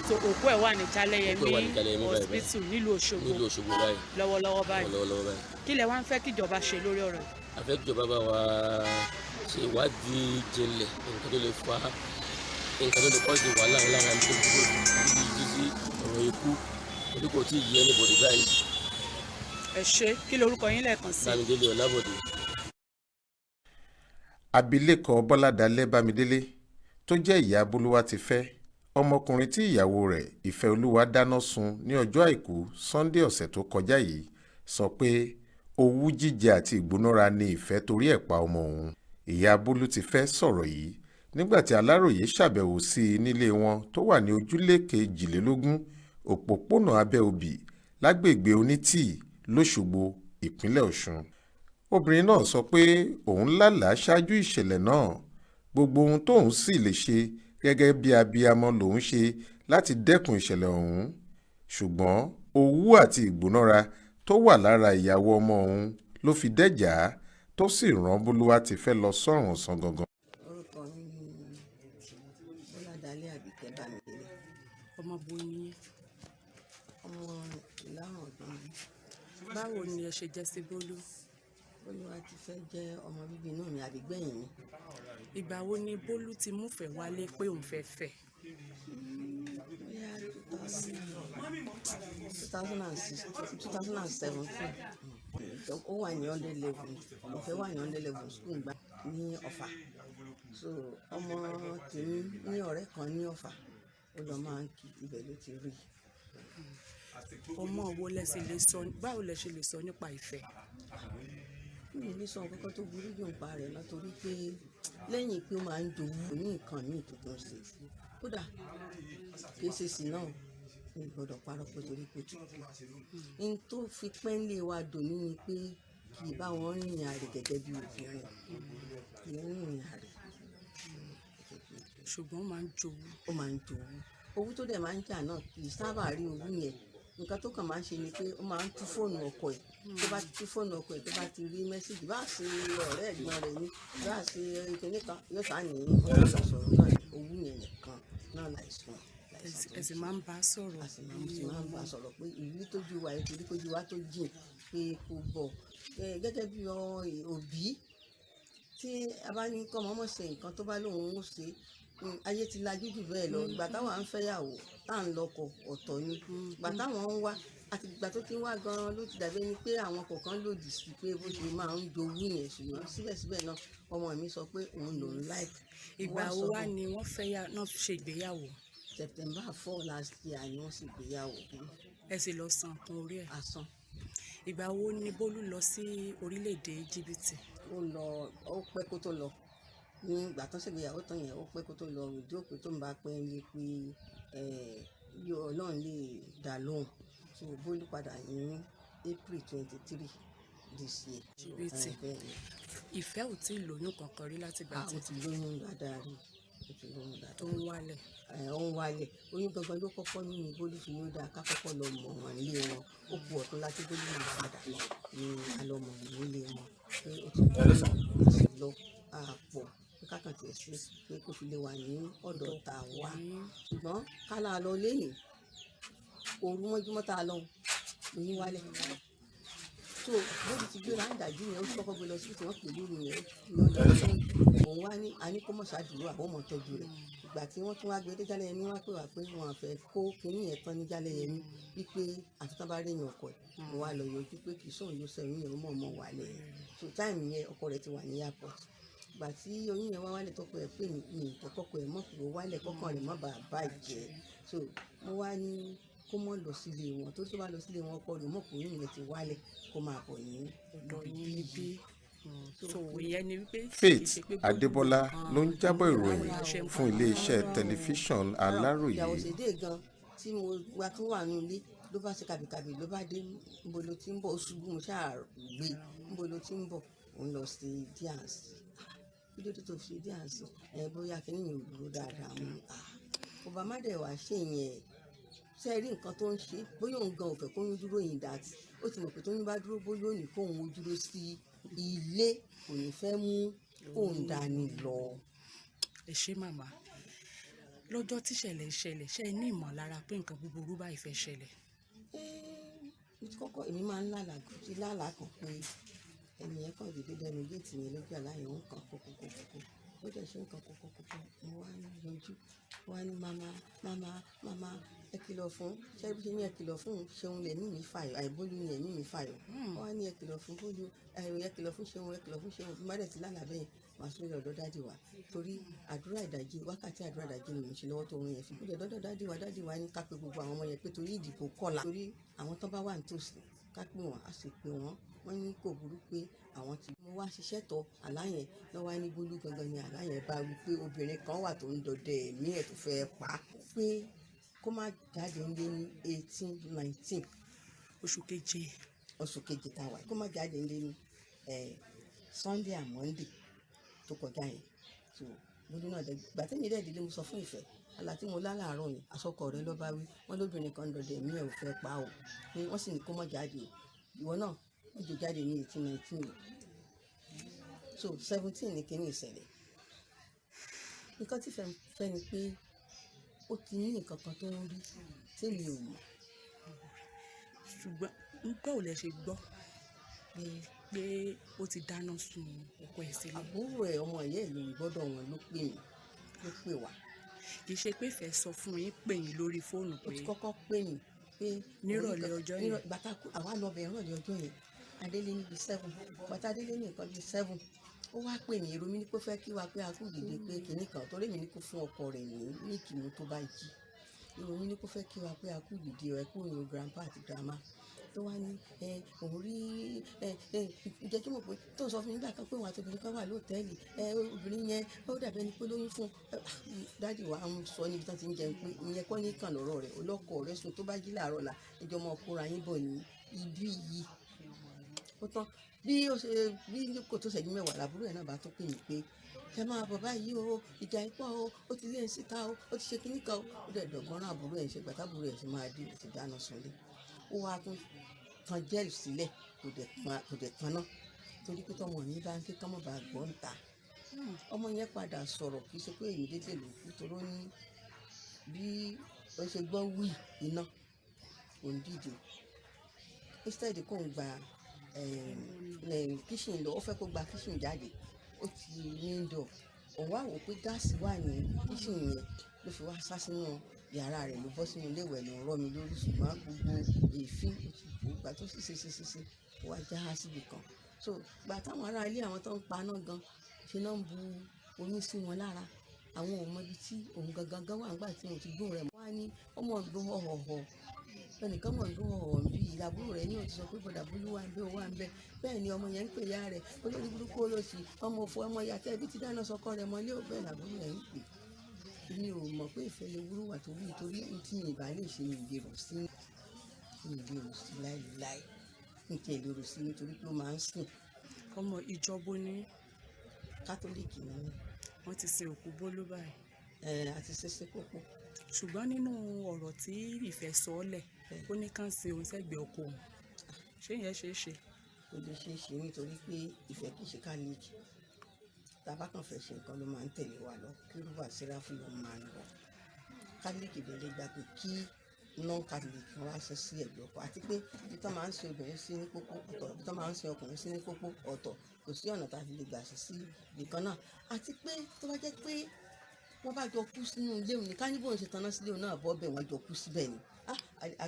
S5: So òkú ẹ̀ wà ní Jálẹ́yẹmí hospital nílùú Òṣogbo.
S4: Nílùú Òṣogbo báyìí.
S5: Lọ́wọ́lọ́wọ́ báyìí.
S4: Lọ́wọ́lọ́wọ́ báyìí.
S5: Kí lẹ wá ń fẹ́ kíjọba ṣe lórí ọ̀rọ̀ yìí?
S4: A fẹ́ kíjọba bá wa ṣe ìwádìí jinlẹ̀ nǹkan tó lè fa nǹkan tó lè kọ́ sí wàhálà lára ní tó fi sí ọ̀rọ̀ ikú, torí kò tí ì yé anybody báyìí.
S5: Ẹ ṣé, kí lorúkọ yín lẹ́ẹ̀kan sí?
S4: Bámidélé Ọlábọ̀dé.
S3: Abilékọ Bọ́ládalẹ́ Bámidélé tó jẹ́ ìyá Bólúwatifẹ́, ọmọkùnrin tí ìyàwó rẹ̀ Ìfẹ́olúwa dáná sun ní ọjọ́ Àìkú Sannde ọ̀sẹ̀ tó kọjá yìí, sọ pé owú jíjẹ àti ìgbónára ni Ìfẹ́ torí ẹ̀ pa ọmọ òun. Ìyá Bólútifẹ́ sọ̀rọ̀ yìí nígbà tí Aláròye ṣàbẹ̀wò sí i nílé wọn tó wà ní ojúlé 22 òpópónà Abẹ́òbí lágbègbè Onítìí lọ́sọ̀gbọ̀, ìpínlẹ̀ Ọ̀ṣun. Obìnrin náà sọ pé òun lálàá ṣáájú ìṣẹ̀lẹ̀ náà, gbogbo ohun tóun sì lè ṣe gẹ́gẹ́ bí abiyamọ lòun ṣe láti dẹ́kun ìṣẹ̀lẹ̀ ọ̀hún, ṣùgbọ́n owú àti ìgbónára tó wà lára ìyàwó ọmọ òun ló fi dẹ́jà tó sì rán Bólúwatifẹ́ lọ sọ́run ọ̀sán gangan.
S6: Orúkọ mi ni Bọ́ládalẹ́ Àbíkẹ́ Bámidélé.
S5: Ọmọ bo ni yín?
S6: Ọmọ Ìlárùn ọ̀dọ́ mi.
S5: Báwo ni ẹ ṣe jẹ́ sí Bólú?
S6: Bólúwatifẹ́ jẹ́ ọmọ bíbí inú mi àbígbẹ̀yìn mi.
S5: Ìgbà wo ni Bólú ti múfẹ̀ẹ́ wálé pé òun fẹ́ fẹ́?
S6: Bóyá 2006, 2017. Ó wà ní 100 level, Ìfẹ́ wà ní 100 level school gbà ní Ọ̀fà. So ọmọ tèmi ní ọ̀rẹ́ kan ní Ọ̀fà. Ó lọ máa ń kí, ibẹ̀ ló ti rí i.
S5: Ọmọ wo lẹ sì lè sọ, báwo lẹ ṣe lè sọ nípa Ìfẹ́?
S6: Mi ò ní sọ nǹkan kan tó burú jù nípa rẹ̀ náà, torí pé lẹ́yìn pé ó máa ń jowú, kò ní nǹkan míì tó tún ṣe. Kódà kì í ṣe sí náà, mi ò gbọ́dọ̀ parọ́ pé torí pé ó ti kú. N tó fi pẹ́ńlé wa dòní ni pé kì í bá wọn rìnrìn àrè gẹ́gẹ́ bí obìnrin, kì í rìnrìn àrè gẹ́gẹ́ bí obìnrin.
S5: Ṣùgbọ́n ó máa ń jowú.
S6: Ó máa ń jowú. Owú tó dẹ̀ máa ń jà náà, kì í sábà rí owú yẹn. Nǹkan tó kàn máa ń ṣe ni pé ó máa ń tú fóònù ọkọ ẹ̀. Tó bá ti tú fóònù ọkọ ẹ̀, tó bá ti rí message, bá ṣe ọ̀rẹ́ ẹ̀gbọ́n rẹ̀ ni, bá ṣe kinní kan, yóò ṣáà ní wọ́n ti sọ̀rọ̀ náà. Owú yẹn nìkan náà láìsàn.
S5: Ẹ sì máa ń bá sọ̀rọ̀.
S6: A sì máa ń bá sọ̀rọ̀ pé ìrírí tójú wa yìí, torí kójú wa tó jìn pé kó bọ̀. Gẹ́gẹ́ bí òbí tí a bá ní kọ́ mọ́mọ́ ṣe nǹkan tó bá lóun ń ṣe, ayé ti lajú jù bẹ́ẹ̀ lọ. Ìgbà táwọn à ń fẹ́yàwó, tá à ń lọkọ ọ̀tọ̀ ni. Ìgbà táwọn ń wá àti ìgbà tó ti ń wá gan-an ló ti dàbí ẹni pé àwọn kọ̀ọ̀kan lòdì sí pé bó ṣe máa ń jowú yẹn. Ṣùgbọ́n síbẹ̀síbẹ̀ náà, ọmọ mi sọ pé òun lòún like.
S5: Ìgbà wo wá ni wọ́n fẹ́ yà náà ṣe ìgbéyàwó?
S6: September 4 last year ni wọ́n sì gbéyàwó.
S5: Ẹ sì lọ san nǹkan orí ẹ̀.
S6: A san.
S5: Ìgbà wo ni Bólú lọ sí orílẹ̀-èdè Íjíbítì?
S6: Ó lọ, ó pẹ́ kó tó lọ. Ní ìgbà tó ṣègbéyàwó tán yẹn, ó pẹ́ kó tó lọ. Ìjókòó tó ń bá pẹ́ lé pé yóò Ọlọ́run lè dá lóhùn. So Bólú padà ní April 23 this year.
S5: Íjíbítì.
S6: Bẹ́ẹ̀ ni.
S5: Ìfẹ́ ò tí ì lóyún kankan rí láti ìgbà
S6: Ah,
S5: tí
S6: ó ti lóyún dáadáa rí. Ó ti lóyún dáadáa.
S5: Tó ń wálẹ̀.
S6: Ó ń wálẹ̀. Oyún gangan ló kọ́kọ́ ní ní Bólú fi ní ó dáa ká kọ́kọ́ lọ mọ̀ wọ́n nílé wọn. Ó kù ọ̀tún láti Bólú máa padà ní a lọ mọ̀ wọ́n nílé wọn. Pé ó ti lóyún, a sì lọ, a pọ̀ pé ká kàn tiẹ̀ sí pé kó fi lè wà ní ọ̀dọ̀ tà wá. Ṣùgbọ́n ká là lọ léyìn. Òru mọ́júmọ́ tá a lọ, oyún wálẹ̀. So Bólú ti gbéra ń dàjú yẹn, ó ti kọ́kọ́ gbé lọ sí tí wọ́n pè lóru yẹn, ó ti lọ sí òun wá ní a ní kó mọ̀ ṣáàdúró àwọn ọmọ tọ́jú rẹ̀. Ìgbà tí wọ́n tún wá gbé dé Jálẹ̀yẹmí, wá pè wá pé wọ́n fẹ́ kó kinní yẹn tán ní Jálẹ̀yẹmí, wípé àfi tán bá rí èèyàn ọkọ ẹ̀. Mo wá lọ yọjú pé kì í sóun ló sẹ́yìn yẹn, ó mọ̀ ọmọ wálẹ̀. So time yẹn ọkọ rẹ̀ ti wà ní airport. Ìgbà tí oyún yẹn wá wálẹ̀, tọkọ ẹ̀ pè mí, mi ì kọ́kọ́ ẹ̀ mọ̀ pé ó wálẹ̀, kọ́kàn rẹ̀ má bàa bàjẹ́. So mo wá ní kó mọ̀ lọ sílé wọn, torí tó bá lọ sílé wọn, ọkọ rẹ̀ mọ̀ pé oyún yẹn ti wálẹ̀, kó máa bọ̀ ní
S5: ọ̀dọ̀ yín níbí. So ìyẹn ni wípé kì í
S3: Faith
S5: ṣe pé Bólú
S3: Adébọlá
S5: nìkan
S3: ló ń jábọ̀ ìròyìn
S5: ṣe ń
S3: fún iléeṣẹ́ tẹlifíṣàn Aláròyé.
S6: Ìyàwó ṣèdè gan tí mo wá tó wà nínú ilé ló bá ṣe kàbìkàbì, ló bá dé. Níbo ló ti ń bọ̀? Ó ṣubú, mo ṣáà gbé. Níbo ló ti ń bọ̀? Òun lọ sí D&C. Kí ló dé tó fi ṣe D&C? Ẹ bóyá kí nìyẹn ò dúró dáadáa mú. Obama dẹ̀ wá ṣe yẹn, ṣe rí nǹkan tó ń ṣe, bóyá òun gan ò fẹ́ kóyún dúró yìí, that ó ti mọ̀ pé tóyún bá dúró, bóyá òní kóun ó dúró sí ilé, kò ní fẹ́ mú òun dání lọ.
S5: Ẹ ṣé màmá. Lọ́jọ́ tíṣẹ̀lẹ̀ ṣẹlẹ̀, ṣe é ní ìmọ̀lára pé nǹkan búburú báyìí fẹ́ ṣẹlẹ̀?
S6: Mo ti kọ́kọ́, èmi máa ń lálàá, ti lálàá kan pé ẹni yẹn kàn dédé dẹnu géètì mi lójú àlá yẹn, ó ń kan kókókókó. Ó dẹ̀ ṣe ń kan kókókókó, mo wá ń yọjú, wá ní, "Màmá, màmá, màmá, ẹ kìlọ̀ fún." Ṣé bí ṣe ní ẹ kìlọ̀ fún Ṣeun lẹ̀mí mi fàyọ̀, àìbólú ni ẹ̀mí mi fàyọ̀. Wọ́n wá ní ẹ kìlọ̀ fún Bólú, ẹ kìlọ̀ fún Ṣeun, ẹ kìlọ̀ fún Ṣeun. Bí má dẹ̀ ti lálàá bẹ́yẹn, màá sún lọ ọ̀dọ̀ daddy wa, torí àdúrà ìdájí, wákàtí àdúrà ìdájí ni mò ń ṣe lọ́wọ́ tó rún yẹn fi. Ó dẹ̀ dọ́dọ̀ daddy wa. Daddy wa ní ká pe gbogbo àwọn ọmọ yẹn pé torí ìdìbò kọ̀la, torí àwọn tó bá wà nítòsí, ká pè wọ́n. Á sì pè wọ́n, wọ́n ní kò burú pé àwọn ti. Mo wá ṣiṣẹ́ tọ àlá yẹn lọ́wọ́ ní Bólú gangan ni àlá yẹn bá wí pé obìnrin kan wà tó ń dọdẹ ẹ̀mí ẹ̀ tó fẹ́ pa á, pé kó má jáde nílé ní 18, 19
S5: Oṣù keje.
S6: Oṣù keje tá a wà, kó má jáde nílé ní Sunday and Monday tó kọjá yẹn. So Bólú náà dẹ gbà tí mi dẹ̀ délé, mo sọ fún Ìfẹ́ àlá tí mo lá láàárọ̀ yẹn, àsọkọ rẹ ló bá wí, wọ́n lóbìnrin kan ń dọdẹ ẹ̀mí ẹ̀ ò fẹ́ pa o, pé wọ́n sì ní kó má jáde o, ìwọ náà wọ́n jò jáde ní 18, 19 o. So 17 ní kíní ìṣẹ̀lẹ̀. Nǹkan tí fẹ́ fẹ́ ni pé ó ti ní nǹkan kan tó ń rí tèmi ò mọ̀.
S5: Ṣùgbọ́n báwo lẹ ṣe gbọ́ pé ó ti dáná sun ọkọ ẹ̀ sílẹ̀?
S6: Àbúrò ẹ̀, ọmọ ìyá ẹ̀ ló ń gbọ́dọ̀ wọn ló pè mí, ló pè wá.
S5: Kì í ṣe pé Ìfẹ́ sọ fún yín, pè yín lórí fóònù
S6: Ó
S5: pé
S6: ti kọ́kọ́ pè mí pé
S5: Nírọ̀lẹ́ ọjọ́ yẹn.
S6: Bàtà àwa lọ bẹ̀ nírọ̀lẹ́ ọjọ́ yẹn, adélé níbi 7. Bàtà adélé ní nǹkan bíi 7, ó wá pè mí. Èrò mi ní pé ó fẹ́ kí wa pé a kú dìde, pé kinní kan, torí mi ní kó fún ọkọ rẹ̀ ní mílìkì mu tó bá jí. Ìròyìn ní kó fẹ́ kí wa pé a kú ìdìde ẹ kú ìrìn grandpa àti grandma, tó wá ní ẹ òun rí ẹ ẹ jẹ́ kí mo pé tó sọ fún mi nígbà kan pé òun àti obìnrin kan wà lóòtẹ́ẹ̀lì, ẹ obìnrin yẹn ó dàbí ẹni pé lóyún fún un. Daddy wa ń sọ níbi tán ti ń jẹun pé ìyẹn kọ́ ní kàn lọ́rọ̀ rẹ̀, olọ́kọ̀ rẹ̀ sùn tó bá jí làárọ̀ la ẹjọ́ mọ́ kóra yín bọ̀ ní ibí yìí. Ó tán. Bí ó ṣe bí kò tó ṣẹ́jú 10 làbúrò ẹ̀ náà bá tó pè mí pé ẹ máa bọ̀ báyìí o, ìjà ipò o, ó ti lé ẹ̀ síta o, ó ti ṣe kíní kan o. Ó dẹ̀ dọ̀gbọ́n rán àbúrò ẹ̀ ṣe gbàtàbúrò ẹ̀ ṣe máa dé, ó ti dáná sunlé. Ó wá tún tan gel sílẹ̀, kò dẹ̀ tan náà torí pé tọmọ mi bá ń ké kọ́mọ̀ bá gbọ́ ń ta. Ọmọ yẹn padà sọ̀rọ̀, kì í ṣe pé èmi dédé ló kú, toró ní bí ó ṣe gbọ́ wí iná òun dìde, instead kò ń gba kitchen lọ, ó fẹ́ kó gba kitchen jáde, ó ti main door. Òun wá wò pé gáàsì wà ní kitchen yẹn, ló fi wá sá sínú yàrá rẹ̀, ló bọ́ sínú ilé ìwẹ̀, ló ń rọ́ mi lórí, ṣùgbọ́n gbogbo èéfín ó ti bò ó. Gbà tó sì ṣe ṣe ṣe ṣe, ó wá já síbi kan. So gbà táwọn ará ilé, àwọn tó ń paná gan ṣe náà ń bu omi sí wọn lára, àwọn ò mọ ibi tí òun gangan gan wà nígbà tí mo ti gbóhùn rẹ̀ mọ́. Wá ní ọmọ ọdún họ̀họ̀họ̀, ẹnìkan mọ̀ ọdún họ̀họ̀ bí ìlàbúrò rẹ̀ ní òtún sọ pé bọ̀dà Bólú wà ń bẹ, òun wà ń bẹ. Bẹ́ẹ̀ ni ọmọ yẹn ń pè ya rẹ̀ olórí burúkú, olóṣì, ọmọ òfò, ọmọ ìyá tẹ́ ibi tí dáná sọkọ rẹ̀ mọ́lé ò. Bẹ́ẹ̀ làbúrò rẹ̀ ń pè. Èmi ò mọ̀ pé ìfẹ́ lè wúrú wà tó wù, torí tí mi ìbá lè ṣe, mi ì lè rò sí, mi ì lè rò sí láìláì, mi kì í lè rò sí nítorí pé ó máa ń sìn.
S5: Ọmọ ìjọbo ní?
S6: Kátólíìkì ni mí.
S5: Wọ́n ti sin òkú Bólú báyìí?
S6: Ẹ àti ṣẹṣẹ kókó.
S5: Ṣùgbọ́n nínú ọ̀rọ̀ tí Ìfẹ́ sọ ọ́ lẹ̀, ó ní kàn sin òun sẹ́gbẹ̀ẹ́ ọkọ òun. Ṣé ìyẹn ṣeé ṣe?
S6: Kò lè ṣeé ṣe, nítorí pé Ìfẹ́ kì í ṣe kálíìkì. Tá a bá kàn fẹ́ ṣe nǹkan ló máa ń tẹ̀lé wa lọ, kérúbù séráfù ló máa ń lọ. Kátólíìkì bẹ̀rẹ̀ lè gbà pé kí non-Catholic kan wá ṣe sí ẹ̀gbẹ́ ọkọ, àti pé ibi tó máa ń sin obìnrin sí ní pópó ọ̀tọ̀, ibi tó máa ń sin ọkùnrin sí ní pópó ọ̀tọ̀. Kò sí ọ̀nà tá a fi lè gbà ṣe sí ibì kan náà. Àti pé tó bá jẹ́ pé wọ́n bá jọ kú sínú ilé òun ní ká ní bóun ṣe taná sílé òun náà bọ́ bẹ́ẹ̀, wọ́n jọ kú síbẹ̀ ni. Ah,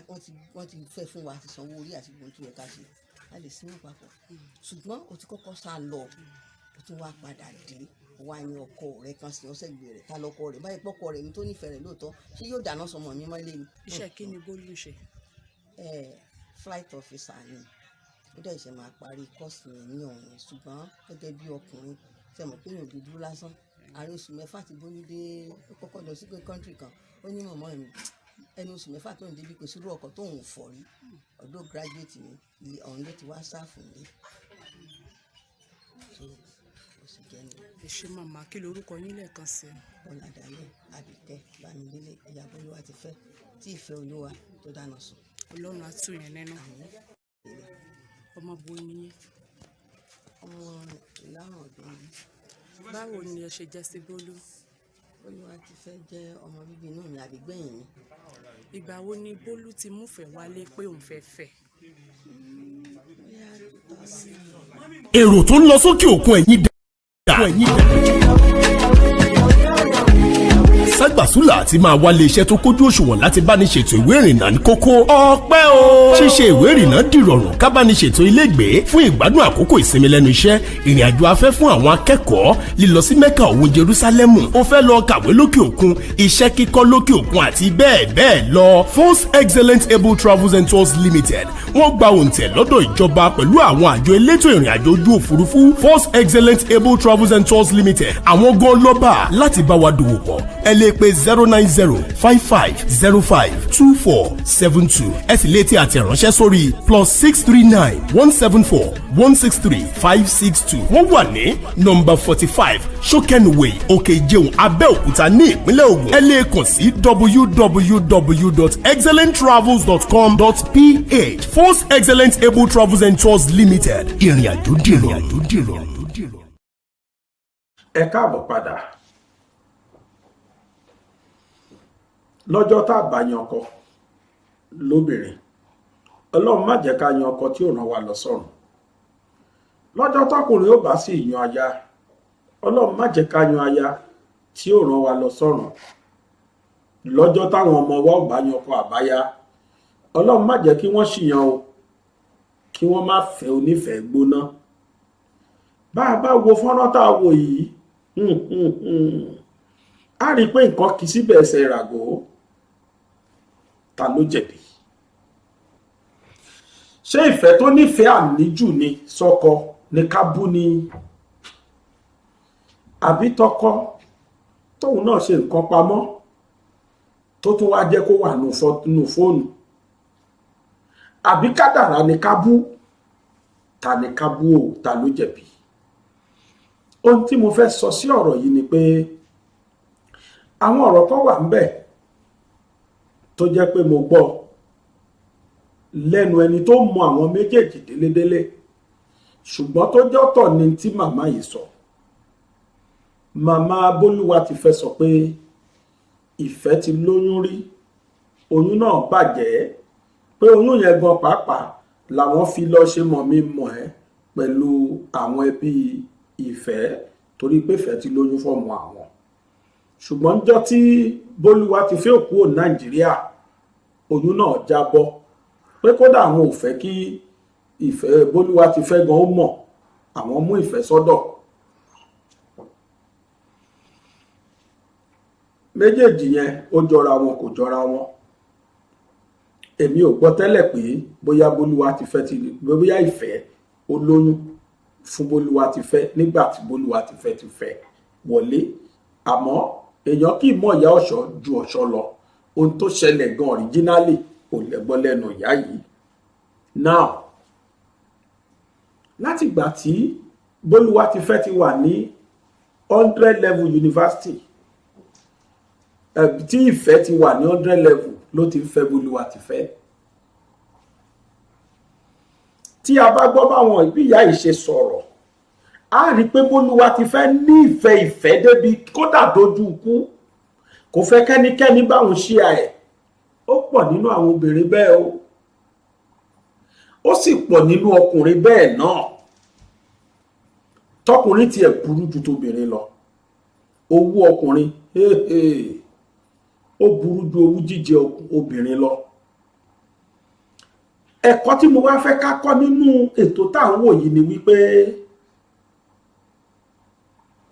S6: wọ́n ti fẹ́ fún wa, àti sanwó orí àti gbogbo tó yẹ ká ṣe, a lè sinmi papọ̀. Ṣùgbọ́n o ti kọ́kọ́ sá lọ, o tún wá padà dé, wá ní ọkọ rẹ kan sí ọsẹ gbé rẹ. Ta lọkọ rẹ báyìí? Pọkọ rẹ ní tó nífẹ̀ẹ́ rẹ lóòótọ́, ṣé yóò dáná sọmọ mi mọ́lé ni?
S5: Iṣẹ́ kí ni Bólú ń ṣe?
S6: Ẹ flight officer ni. Ó dẹ̀ ṣe máa parí course yẹn ní ọ̀hún yẹn. Ṣùgbọ́n gẹ́gẹ́ bí ọkùnrin, ṣe mọ̀ pé èèyàn dúdú lásán, àárín oṣù 6 tí Bólú dé, ó kọ́kọ́ lọ sí pé country kan, ó ní mọ̀mọ́ mi, ẹnu oṣù 6 tó ń débi, kò sírú ọkọ̀ tóun fọ̀ rí. Ọ̀dọ́ graduate ni, ilé ọ̀hún ló ti wá serve nílé. So ó sì jẹ́ ní.
S5: Ẹ ṣé màmá. Kí lorúkọ yín lẹ́ẹ̀kan sí i?
S6: Bọ́lá Daniel Àbíkẹ́ Bámidélé, ẹ̀yà Bólúwa ti fẹ́ tí Ìfẹ́ Olúwa tó dáná sùn.
S5: Ọlọ́run á tù yín nínú. Ọmọ bo ni yín?
S6: Ọmọ Ìlàrán ọ̀gbìn ni.
S5: Báwo ni ẹ ṣe jẹ́ sí Bólú?
S6: Olúwa ti fẹ́ jẹ́ ọmọ bíbí inú mi, àbígbẹ̀yìn mi.
S5: Ìgbà wo ni Bólú ti múfẹ̀ẹ́ wálé pé òun fẹ́ fẹ́?
S6: Bóyá 2000.
S7: Èrò tó ń lọ sókè òkun, ẹ̀yìn dà, ẹ̀yìn dà. Ságbàsúlà àti máa wálé iṣẹ́ tó kójú òṣùwọ̀n láti bá ní ṣètò ìwé ìrìnnà ní kókó. Ọpẹ́ o. Ṣíṣe ìwé ìrìnnà dìrọ̀rùn, ká bá ní ṣètò ilégbèé fún ìgbádùn àkókò ìsinmi lẹ́nu iṣẹ́, ìrìn àjò afẹ́ fún àwọn akẹ́kọ̀ọ́, lílọ sí Mẹ́kà òun Jerúsálẹ́mù, ó fẹ́ lọ kàwé lókè òkun, iṣẹ́ kíkọ́ lókè òkun àti bẹ́ẹ̀ bẹ́ẹ̀ lọ. Force Excellent Able Travels and Tours Limited, wọ́n gba òǹtẹ̀ lọ́dọ̀ ìjọba pẹ̀lú àwọn àjọ elétò ìrìn àjò ojú òfurufú. Force Excellent Able Travels and Tours Limited, àwọn gan lọ́ba láti bá wa dòwò pọ̀. Ẹ lè pe 09055052472. Ẹ sì lè ti àtẹ̀ránṣẹ́ sórí +639 174 163 562. Wọ́n wà ní nọ́mbà 45 Sókẹ́nuwé, Òkè Ìjẹun, Abẹ́òkúta ní ìpínlẹ̀ Ògùn. Ẹ lè kàn sí www.excellenttravels.com.ph. Force Excellent Able Travels and Tours Limited, ìrìn àjò dìrọ̀rùn.
S2: Ẹ káàbọ̀ padà. Lọ́jọ́ tá a bá yan ọkọ lóbìnrin, Ọlọ́run má jẹ́ ká yan ọkọ tí ò ràn wá lọ sọ́run. Lọ́jọ́ tọkùnrin ó bá sì yan aya, Ọlọ́run má jẹ́ ká yan aya tí ò ràn wá lọ sọ́run. Lọ́jọ́ táwọn ọmọ wa ò bá yan ọkọ àbáyá, Ọlọ́run má jẹ́ kí wọ́n ṣìyàn o, kí wọ́n má fẹ́ onífẹ̀ẹ́ gbóná. Bá a bá wo fọ́nrán tá a wò yìí, a rí i pé nǹkan kì í síbẹ̀ ẹsẹ̀ ìràgó. Ta ló jẹ̀bi? Ṣé ìfẹ́ tó nífẹ̀ẹ́ àníjù ni sọ́kọ ní ká bú ni, àbí tọkọ tóun náà ṣe nǹkan pamọ́ tó tún wá jẹ́ kó wà nù fóònù, àbí kádàrá ni ká bú? Ta ni ká bú o? Ta ló jẹ̀bi? Ohun tí mo fẹ́ sọ sí ọ̀rọ̀ yìí ni pé àwọn ọ̀rọ̀ kan wà ńbẹ̀ tó jẹ́ pé mo gbọ́ lẹ́nu ẹni tó mọ àwọn méjèèjì délédélé, ṣùgbọ́n tó jọ́tọ̀ ni tí màmá yìí sọ. Màmá Bólúwa ti fẹ́ sọ pé Ìfẹ́ ti lóyún rí, oyún náà bàjẹ́, pé oyún yẹn gan pàápàá làwọn fi lọ ṣe mọ̀ mí mọ̀ ẹ́ pẹ̀lú àwọn ẹbí Ìfẹ́, torí pé Ìfẹ́ ti lóyún fọ́mọ àwọn. Ṣùgbọ́n níjọ́ tí Bólúwa ti fẹ́ kúrò Nàìjíríà, oyún náà jábọ́, pé kódà àwọn ò fẹ́ kí Ìfẹ́ Bólúwa ti fẹ́ gan ó mọ̀, àwọn mú Ìfẹ́ sọ́dọ̀. Méjèèjì yẹn, ó jọra wọn, kò jọra wọn. Èmi ò gbọ́ tẹ́lẹ̀ pé bóyá Bólúwa ti fẹ́ ti bóyá Ìfẹ́ ó lóyún fún Bólúwa ti fẹ́ nígbà tí Bólúwa ti fẹ́ ti fẹ́ wọlé. Àmọ́ èèyàn kì í mọ̀ ìyá ọ̀ṣọ́ ju ọ̀ṣọ́ lọ. Ohun tó ṣẹlẹ̀ gan originally kò lẹ́gbọ́ lẹ́nu ìyá yìí. Now, látìgbà tí Bólúwa ti fẹ́ ti wà ní 100 level university, tí Ìfẹ́ ti wà ní 100 level ló ti ń fẹ́ Bólúwa ti fẹ́. Tí a bá gbọ́ báwọn ìbí ìyá yìí ṣe sọ̀rọ̀, a rí i pé Bólúwa ti fẹ́ ní ìfẹ́ ìfẹ́ débi kódà dojú ikú, kò fẹ́ kẹ́nikẹ́ni báwọn ṣe ẹ̀. Ó pọ̀ nínú àwọn obìnrin bẹ́ẹ̀ o, ó sì pọ̀ nínú ọkùnrin bẹ́ẹ̀ náà. Tọkùnrin tiẹ̀ burú ju tóbìnrin lọ. Owó ọkùnrin ó burú ju owú jíjẹ obìnrin lọ. Ẹ̀kọ́ tí mo wá fẹ́ ká kọ́ nínú ètò tá à ń wò yìí ni wípé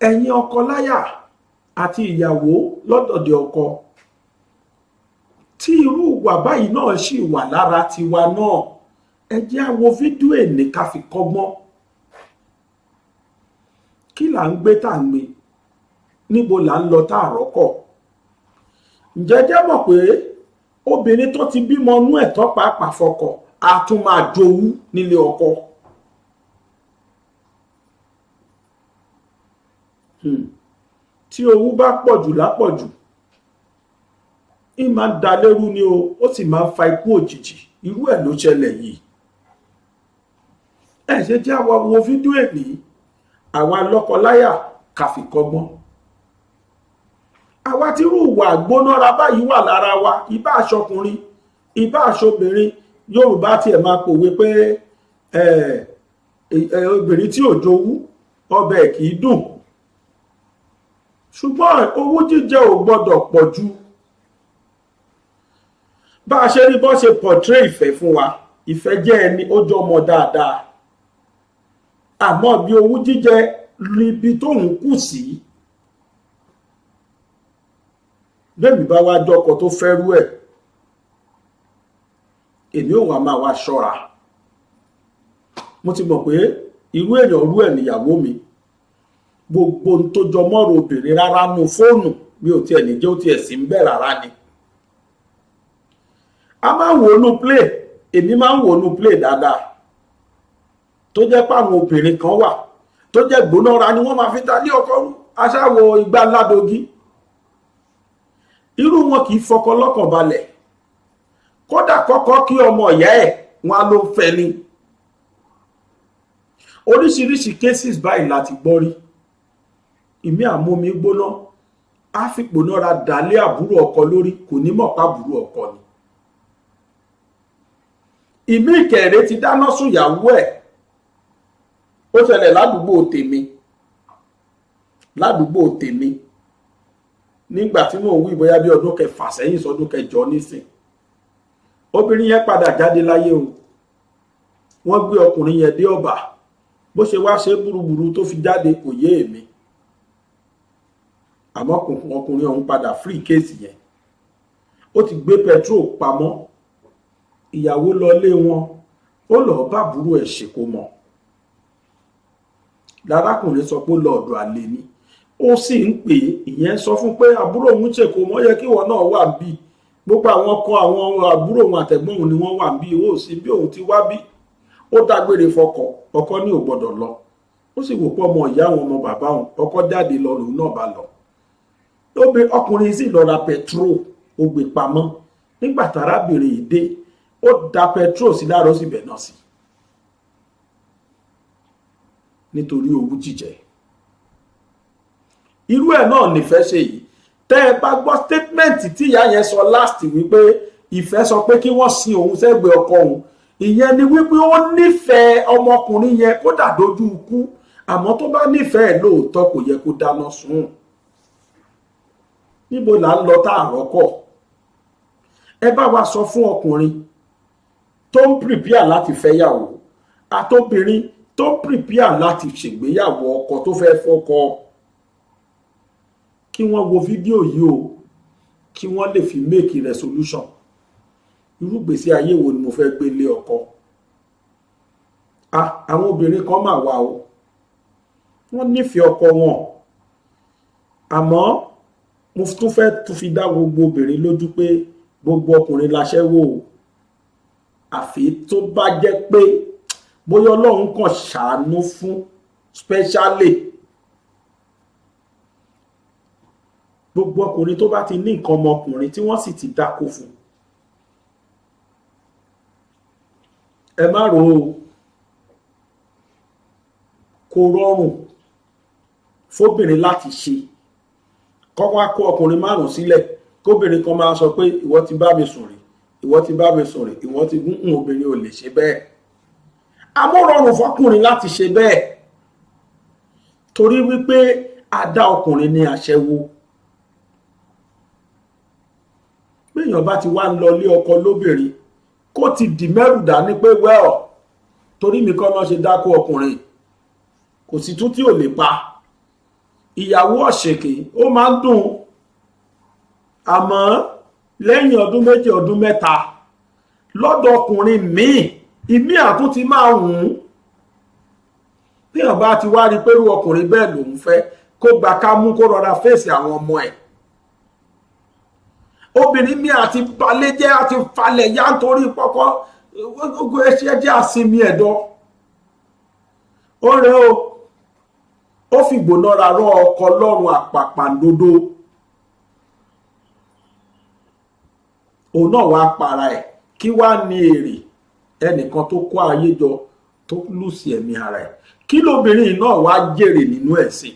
S2: ẹ̀yin ọkọ láyà àti ìyàwó lọ́dọ̀dẹ̀ ọkọ, tí irú ìwà báyìí náà sì wà lára tiwa náà, ẹ jẹ́ á wo fídíò èní ká fi kọ́gbọ́n. Kí là ń gbé tá à ń gbé? Níbo là ń lọ tá à rọ́kọ̀? Ǹjẹ́ jẹ́ mọ̀ pé obìnrin tó ti bímọ inú ẹ̀tọ́ pàápàá fọkọ, a tún máa jowú nílé ọkọ. Tí owú bá pọ̀jù lápọ̀jù, ì máa ń da lérú ni o, ó sì máa ń fa ikú òjijì. Irú ẹ̀ ló ṣẹlẹ̀ yìí. Ẹ ṣe jẹ́ àwọn wo fídíò èní, àwa lọ́kọláya, ká fi kọ́gbọ́n. Àwa tí irú ìwà gbónára báyìí wà lára wa, ìbá aṣọkùnrin, ìbá aṣọbìnrin, Yorùbá tiẹ̀ máa pòwe pé obìnrin tí ò jowú, ọbẹ̀ kì í dùn. Ṣùgbọ́n owó jíjẹ ò gbọ́dọ̀ pọ̀ jù. Bá a ṣe rí bọ́ ṣe portray Ìfẹ́ fún wa, Ìfẹ́ jẹ́ ẹni ó jọ ọmọ dáadáa, àmọ́ bí owó jíjẹ níbi tóun kù sí. Bẹ́ẹ̀mi bá wá jọkọ tó fẹ́rú ẹ̀, èmi ò wá máa wá ṣọ́ra. Mo ti mọ̀ pé irú èèyàn rú ẹ̀ níyàwó mi. Gbogbo ohun tó jọ mọ́rọ̀ obìnrin rárá nu fóònù mi ò tiẹ̀ ní jẹ́ ó tiẹ̀ sí ń bẹ̀ rárá ni. A máa ń wò ó nu play, èmi máa ń wò ó nu play dáadáa, tó jẹ́ pé àwọn obìnrin kan wà tó jẹ́ gbónára ni wọ́n máa fi ta ní ọkọ rú. Aṣáwo igbá ńládógí, irú wọn kì í fọkọ lọ́kàn balẹ̀. Kódà kọ́kọ́ kí ọmọ ìyá ẹ̀ wọn á ló ń fẹ́ ni. Oríṣiríṣi cases báyìí láti gbọ́ rí. Ìmí àmómi gbóná, á fi gbónára dálé àbúrò ọkọ lórí, kò ní mọ̀ pàbúrò ọkọ ni. Ìmí ìkẹrẹ ti dáná sùn ìyàwó ẹ̀. Ó ṣẹlẹ̀ ládùúgbò tèmi, ládùúgbò tèmi nígbà tí mò ń wí, bóyá bí ọdún 6 sẹ́yìn sọdún 8 nísìn. Obìnrin yẹn padà jáde láyé o. Wọ́n gbé ọkùnrin yẹn dé ọ̀bà. Bó ṣe wá ṣe búrúburú tó fi jáde kò yé èmi, àmọ́ ọkùnrin ọ̀hún padà free case yẹn. Ó ti gbé petrol pamọ́. Ìyàwó lọlé wọn, ó lọ́ọ́ bá àbúrò ẹ̀ ṣèkómọ. Lárákùnrin sọ pé ó lọ ọ̀dọ̀ àlè ni, ó sì ń pè é. Ìyẹn sọ fún pé àbúrò òun ṣèkómọ, ó yẹ kí ìwọ náà wà bí. Gbogbo àwọn ọkọ àwọn àbúrò òun àtẹ̀gbọ́n òun ni wọ́n wà bí, ó sì bí òun ti wá bí. Ó dágbére fọkọ, ọkọ ní ò gbọ́dọ̀ lọ. Ó sì wò pé ọmọ ìyá òun, ọmọ bàbá òun. Ọkọ jáde lọ, lòun náà bá lọ. Ọkùnrin sì lọ ra petrol, ó gbé pamọ́. Nígbà tárábìnrin yìí dé, ó da petrol sí lára, ó sì bẹ̀ náà sí nítorí owú jíjẹ. Irú ẹ̀ náà nífẹ̀ẹ́ ṣe yìí. Tẹ́ ẹ bá gbọ́ statement tí ìyá yẹn sọ last, wípé Ìfẹ́ sọ pé kí wọ́n sin òun sẹ́gbẹ̀ẹ́ ọkọ òun, ìyẹn ni wípé ó nífẹ̀ẹ́ ọmọkùnrin yẹn kódà dójú ikú. Àmọ́ tó bá nífẹ̀ẹ́ lóòótọ́, kò yẹ kó dáná sun. Níbo là ń lọ tá àrọ́kọ̀? Ẹ bá wa sọ fún ọkùnrin tó ń prepare láti fẹ́yàwó, àtobìnrin tó ń prepare láti ṣègbéyàwó, ọkọ tó fẹ́ fọ́kọ, kí wọ́n wo fídíò yìí o, kí wọ́n lè fi make resolution: irú ìgbésí ayé wo ni mo fẹ́ gbé lé ọkọ? Ah, àwọn obìnrin kan mà wà o, wọ́n nífẹ̀ẹ́ ọkọ wọn. Àmọ́ mo tún fẹ́ tún fi dá gbogbo obìnrin lójú pé gbogbo ọkùnrin láṣẹ́wó o, àfi tó bá jẹ́ pé bóyá Ọlọ́run kàn ṣàánú fún specially. Gbogbo ọkùnrin tó bá ti ní nǹkan ọmọkùnrin tí wọ́n sì ti dákó fún, ẹ má rò ó, kò rọrùn fóbìnrin láti ṣe kọ́kọ́ kó ọkùnrin márùn sílẹ̀, kóbìnrin kan máa sọ pé ìwọ ti bá mi sùn rí, ìwọ ti bá mi sùn rí, ìwọ ti gún. Obìnrin ò lè ṣe bẹ́ẹ̀. Àmọ́ rọrùn fọkùnrin láti ṣe bẹ́ẹ̀, torí wípé a dá ọkùnrin ní aṣẹ́wó. Béèyàn bá ti wá ń lọ lé ọkọ lóbìnrin, kó ti dì mẹ́rù dání pé, well, torí mi kọ́ náà ṣe dákó ọkùnrin, kò sí tún tí ò lè pa ìyàwó ọ̀ṣẹ̀kì. Ó máa ń dùn, àmọ́ lẹ́yìn ọdún 2, ọdún 3, lọ́dọ̀ ọkùnrin míì, ìmí àtún ti máa wùn ún. Téèyàn bá ti wá rí pé irú ọkùnrin bẹ́ẹ̀ lòún fẹ́, kó gba ká mú, kó rọra fèsì àwọn ọmọ ẹ̀. Obìnrin mi àti balẹ̀ jẹ́ àti falẹ̀ yá nítorí pọ́kọ́ gbogbo ẹṣẹ́ jẹ́ àsinmi ẹ̀dọ́. Ó rẹ o, ó fi gbónára rọ ọkọ lọ́rùn àpàpàǹdodo. Òun náà wàá para ẹ̀. Kí wàá ní èrè ẹnìkan tó kó ayé jọ tó lùsì ẹ̀mí ara ẹ̀? Kí lóbìnrin náà wàá jèrè nínú ẹ̀sìn?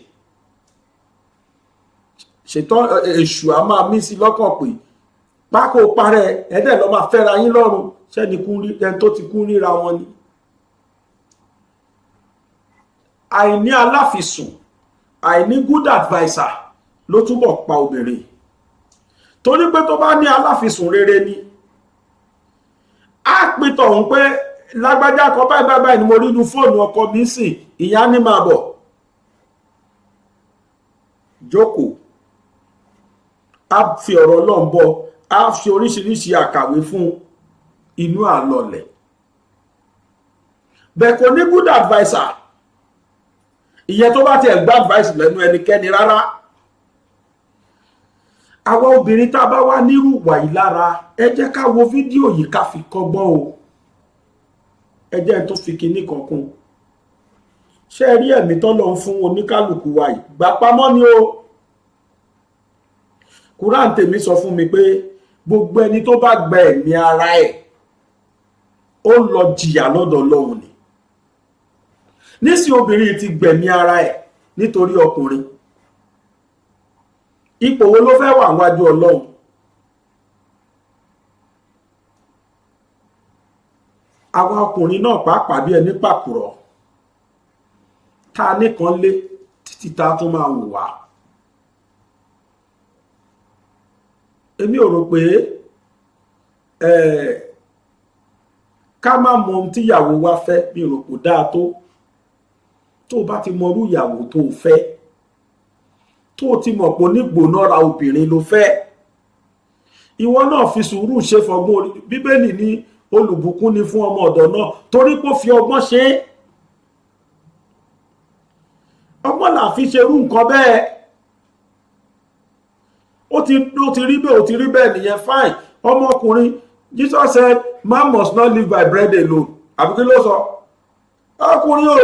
S2: Ṣètò èṣù á máa mí sí lọ́kàn pé pákó parẹ́ ẹ̀ẹ́dẹ̀ lọ́ máa fẹ́ra yín lọ́rùn. Sẹ́ni ẹni tó ti kú ríra wọn ni. Àìní aláfisùn, àìní good adviser ló túbọ̀ pa obìnrin, torí pé tó bá ní aláfisùn rere ni, á pin tọ̀hún pé lágbájá kan báyìí báyìí báyìí ni mo rí inú fóònù ọkọ mi sìn. Ìyá ní máa bọ̀ jókòó, á fi ọ̀rọ̀ Ọlọ́run bọ̀, á fi oríṣiríṣi àkàwé fún inú àlọ́lẹ̀. Bẹ́ẹ̀ kò ní good adviser. Ìyẹn tó bá tiẹ̀ gba advice lẹ́nu ẹnikẹ́ni rárá. Àwa obìnrin tá a bá wá nírú ìwà yìí lára, ẹ jẹ́ ká wo fídíò yìí, ká fi kọ́gbọ́n o. Ẹ jẹ́ tó fi kinní kan kún. Ṣé ẹ rí ẹ̀mí tọ́lọ́ ń fún oníkálukú wa yìí, gbà pamọ́ ni o. Quran tèmi sọ fún mi pé gbogbo ẹni tó bá gba ẹ̀mí ara ẹ̀, ó lọ jìyà lọ́dọ̀ Ọlọ́run ni. Nísìnyí, obìnrin ti gbẹ̀mí ara ẹ̀ nítorí ọkùnrin. Ipò wo ló fẹ́ wà wájú Ọlọ́run? Àwa ọkùnrin náà pàápàá, bí ẹni pàkúrọ̀ tá a nìkan lé títí tá a tún máa wù wá. Èmi ò rò pé ká má mọ ohun tíyàwó wa fẹ́. Mi rò kó dáa tó. Tó o bá ti mọ irú ìyàwó tó o fẹ́, tó o ti mọ̀ pé onígbónára obìnrin ló fẹ́, Ìwọ náà fi sùúrù ṣe, fọgbọ́n orí. Bíbélì ní olùbùkún ni fún ọmọ ọ̀dọ̀ náà torí pé ó fi ọgbọ́n ṣe é. Ọgbọ́n là fi ṣerú nǹkan bẹ́ẹ̀. Ó ti rí bẹ́ẹ̀, ó ti rí bẹ́ẹ̀ nìyẹn. Fine. Ọmọkùnrin, Jesus said man must not live by bread alone, àbí kí ló sọ? Ọkùnrin ò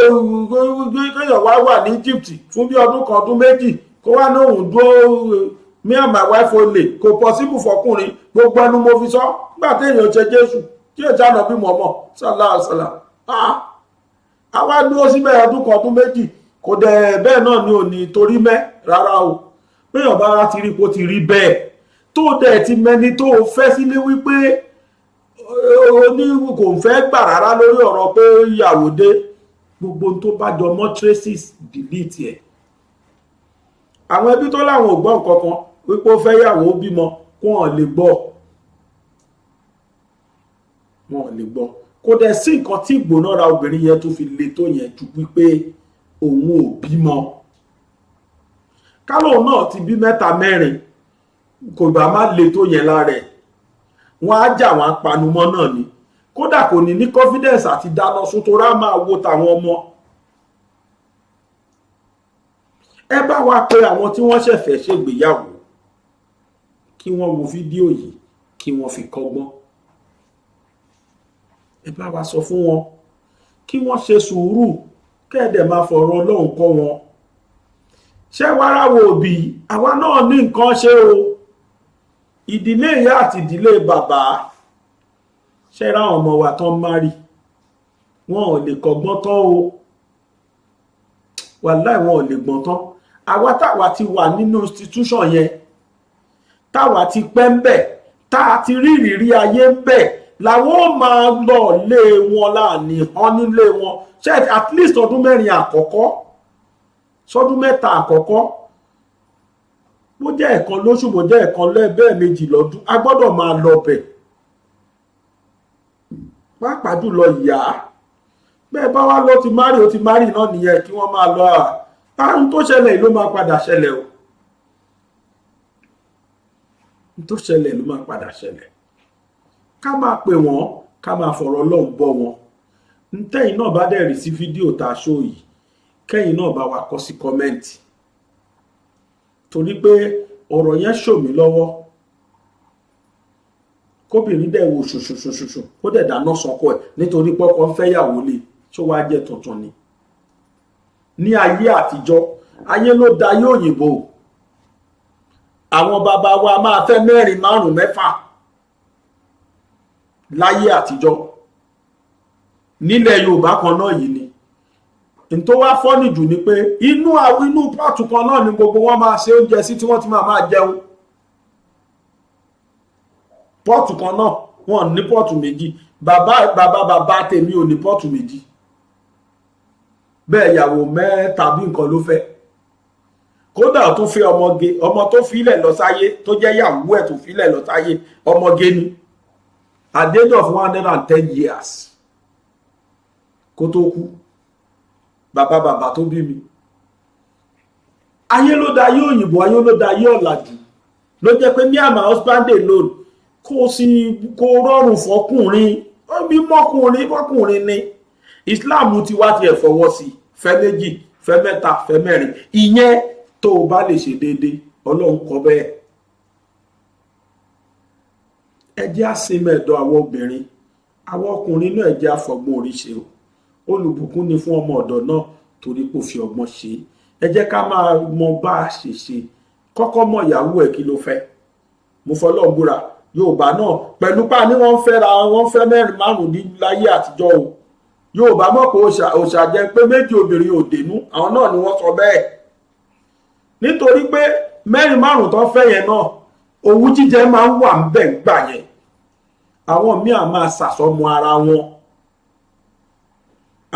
S2: kéèyàn wá wà ní Egypt fún bí ọdún kan, ọdún 2, kó wá ní òun dúró, "Me and my wife only." Kò possible fọkùnrin. Gbogbo ẹnu mo fi sọ. Nígbà téèyàn ṣe Jésù tí èjì àná bí mọ̀mọ́ sallallahu alaihi wasallam, àwa dúró síbẹ̀ ọdún kan, ọdún 2, kò dẹ̀ bẹ́ẹ̀ náà ni ò ní torí mẹ́ rárá o. Péyàn bá ti rí kó ti rí bẹ́ẹ̀, tó dẹ̀ ti mẹni tó fẹ́ sílé wípé oní kò fẹ́ gbà rárá lórí ọ̀rọ̀ pé ìyàwó dé, gbogbo tó bá jọ mọ́ traces, delete ẹ̀. Àwọn ẹbí tó láwọn ò gbọ́ nǹkan kan wípé ó fẹ́ yàwó bímọ, kó hàn lè gbọ́, wọn ò lè gbọ́. Kò dẹ̀ sí nǹkan tí ìgbónára obìnrin yẹn tó fi le tó yẹn ju wípé òun ò bímọ. Kálóun náà ti bí mẹ́ta, mẹ́rin, kò bá má le tó yẹn lára ẹ̀. Wọ́n á jà, wọ́n á panumọ́ náà ni. Kódà kò ní ní confidence àti dáná sun tó rá máa wo tàwọn ọmọ. Ẹ bá wa pé àwọn tí wọ́n ṣẹ̀fẹ̀ ṣègbéyàwó kí wọ́n wo fídíò yìí, kí wọ́n fi kọ́gbọ́n. Ẹ bá wa sọ fún wọn kí wọ́n ṣe sùúrù, kẹ́ẹ̀dẹ̀ máa fọ̀rọ̀ Ọlọ́run kọ́ wọn. Ṣé wàrà wo òbí àwa náà ní nǹkan ṣe o. Ìdílé ìyá àti ìdílé bàbá, ṣe ráwọn ọmọ wa tán marry, wọn ò lè kọ́gbọ́n tán o. Wàláì, wọn ò lè gbọ́n tán. Àwa táwa ti wà nínú institution yẹn, táwa ti pẹ́ ń bẹ̀, tá a ti rí ìrírí ayé ń bẹ̀, làwọn ò máa lọ lé wọn láàní hàn nílé wọn. Ṣe at least ọdún 4 àkọ́kọ́ sọdún 3 àkọ́kọ́, bó jẹ́ ẹ̀kan lóṣù, bó jẹ́ ẹ̀kan lẹ́ẹ̀bẹ́ẹ̀ méjì lọ́dún, a gbọ́dọ̀ máa lọ bẹ̀, pàápàá jùlọ ìyá. Bẹ́ẹ̀ bá wá lọ ti marry, ó ti marry náà nìyẹn, kí wọ́n máa lọ. Àrùn tó ṣẹlẹ̀ ló máa padà ṣẹlẹ̀ o. Tó ṣẹlẹ̀ ló máa padà ṣẹlẹ̀. Ká máa pè wọ́n, ká máa fọ̀rọ̀ Ọlọ́run bọ́ wọn. Ntẹ́yìn náà bá dẹ̀ rí sí fídíò tá a ṣó yìí, kẹ́yìn náà bá wa kọ sí comment, torí pé ọ̀rọ̀ yẹn ṣò mí lọ́wọ́. Kóbìnrin dẹ̀ wo ṣoṣoṣoṣo, kó dẹ̀ dáná sọkọ ẹ̀ nítorí pọ́kọ ń fẹ́yàwó lé, ṣó wáá jẹ́ tuntun ni? Ní ayé àtijọ́, ayé ló da ayé òyìnbó. Àwọn bàbá wa máa fẹ́ mẹ́rin, márùn, mẹ́fà láyé àtijọ́ nílẹ̀ Yorùbá kan náà yìí ni. N tó wá funny jù ni pé inú pot kan náà ni gbogbo wọn máa ṣe oúnjẹ sí, tí wọ́n ti máa máa jẹun. Pot kan náà, wọn ní pot méjì. Bàbá bàbá bàbá tèmi ò ní pot méjì bẹ́ẹ̀. Ìyàwó mẹ́ta bí nǹkan ló fẹ́. Kódà ó tún fẹ́ ọmọge. Ọmọ tó filẹ̀ lọ sáyé, tó jẹ́ ìyàwó ẹ̀ tó filẹ̀ lọ sáyé, ọmọge ni at the age of 110 years kó tó kú. Bàbá bàbá tó bí mi. Ayé ló da ayé òyìnbó, ayé ló da ayé ọ̀làjú, ló jẹ́ pé me and my husband alone kò sí, kò rọrùn fọkùnrin. Bí mọ́kùnrin fọkùnrin ni Islam ti wá tiẹ̀ fọwọ́ sí, fẹ́ méjì, fẹ́ mẹ́ta, fẹ́ mẹ́rin. Ìyẹn tó o bá lè ṣe déédéé, Ọlọ́run kọ bẹ́ẹ̀. Ẹ jẹ́ àsinmi ẹ̀dọ̀ àwọn obìnrin. Àwọn ọkùnrin náà, ẹ jẹ́ àfọgbọ́n orí ṣe o. Olùbùkún ni fún ọmọ ọ̀dọ̀ náà torí pé ó fi ọgbọ́n ṣe. Ẹ jẹ́ ká máa mọ bá a ṣe ṣe. Kọ́kọ́ mọ ìyàwó ẹ̀, kí ló fẹ́. Mo fọlọ́run búra, Yorùbá náà pẹ̀lú pa ni wọ́n ń fẹ́ra wọ́n ń fẹ́ mẹ́rin, márùn ní láyé àtijọ́ o. Yorùbá mọ̀ pé òòṣà jẹ́ pé méjì obìnrin ò dénú. Àwọn náà ni wọ́n sọ bẹ́ẹ̀, nítorí pé mẹ́rin, márùn tó fẹ́ yẹn náà, owú jíjẹ máa ń wà ń bẹ̀ gbà yẹn. Àwọn míì á máa sàsọmọ ara wọn,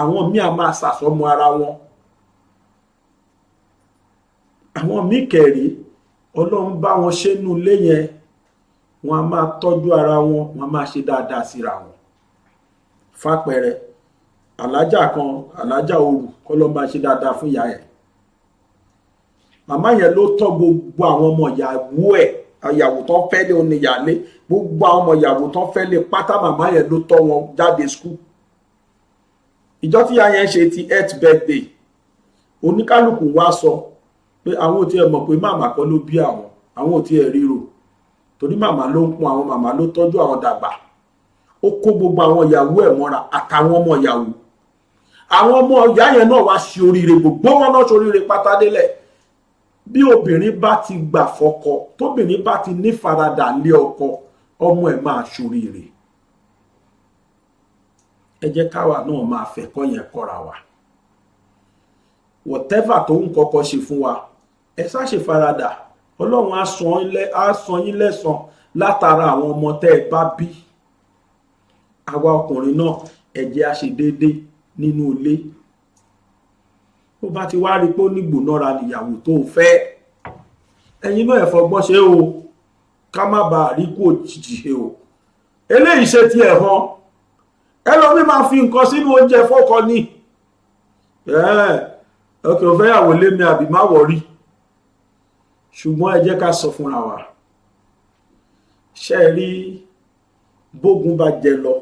S2: àwọn míì á máa sàsọmọ ara wọn. Àwọn míì kẹrì, Ọlọ́run bá wọn ṣe nú ilé yẹn, wọn a máa tọ́jú ara wọn, wọn a máa ṣe dáadáa síra wọn. Fàpẹẹrẹ, alájà kan, alájà òru kọ́ ló máa ṣe dáadáa fún ìyá ẹ̀. Màmá yẹn ló tọ́ gbogbo àwọn ọmọ ìyàwó ẹ̀. Ìyàwó tó fẹ́ lé oníyàlé, gbogbo àwọn ọmọ ìyàwó tó fẹ́ lé pátá, màmá yẹn ló tọ́ wọn jáde school. Ìjọ tí ìyá yẹn ṣe ti eighth birthday, oníkálukú wá sọ pé àwọn ò tiẹ̀ mọ̀ pé màmá kọ́ ló bí àwọn, àwọn ò tiẹ̀ ríro, torí màmá ló ń pọn àwọn, màmá ló tọ́jú àwọn dàgbà. Ó kó gbogbo àwọn ìyàwó ẹ̀ mọ́ra àtàwọn ọmọ ìyàwó. Àwọn ọmọ ìyá yẹn náà wá ṣe oríire, gbogbo wọn náà ṣe oríire pátá délẹ̀. Bí obìnrin bá ti gbà fọ́kọ, tóbìnrin bá ti nífaradà lé ọkọ, ọmọ ẹ̀ máa ṣoríire. Ẹ jẹ́ káwa náà máa fẹ̀kọ́ yẹn kọ́ra wa. Whatever tó ń kọ́kọ́ ṣe fún wa, ẹ ṣá ṣe faradà. Ọlọ́run á san yín lẹ́san látara àwọn ọmọ tẹ́ ẹ bá bí. Àwa ọkùnrin náà, ẹ jẹ́ á ṣe déédéé nínú ilé. Bó bá ti wá rí i pé ó ní gbónára níyàwó tó fẹ́, ẹ̀yin náà ẹ fọgbọ́n ṣe o, ká má bàa rí kú òjijì ṣe o. Eléyìí ṣe tiẹ̀ hàn. Ẹlòmíì máa fi nǹkan sínú oúnjẹ fọ́kọ ní ọkẹ́ ò fẹ́yàwó lé mi àbí má worry. Ṣùgbọ́n ẹ jẹ́ ká sọ fúnra wa, ṣe é rí, bógun bá jẹ lọ,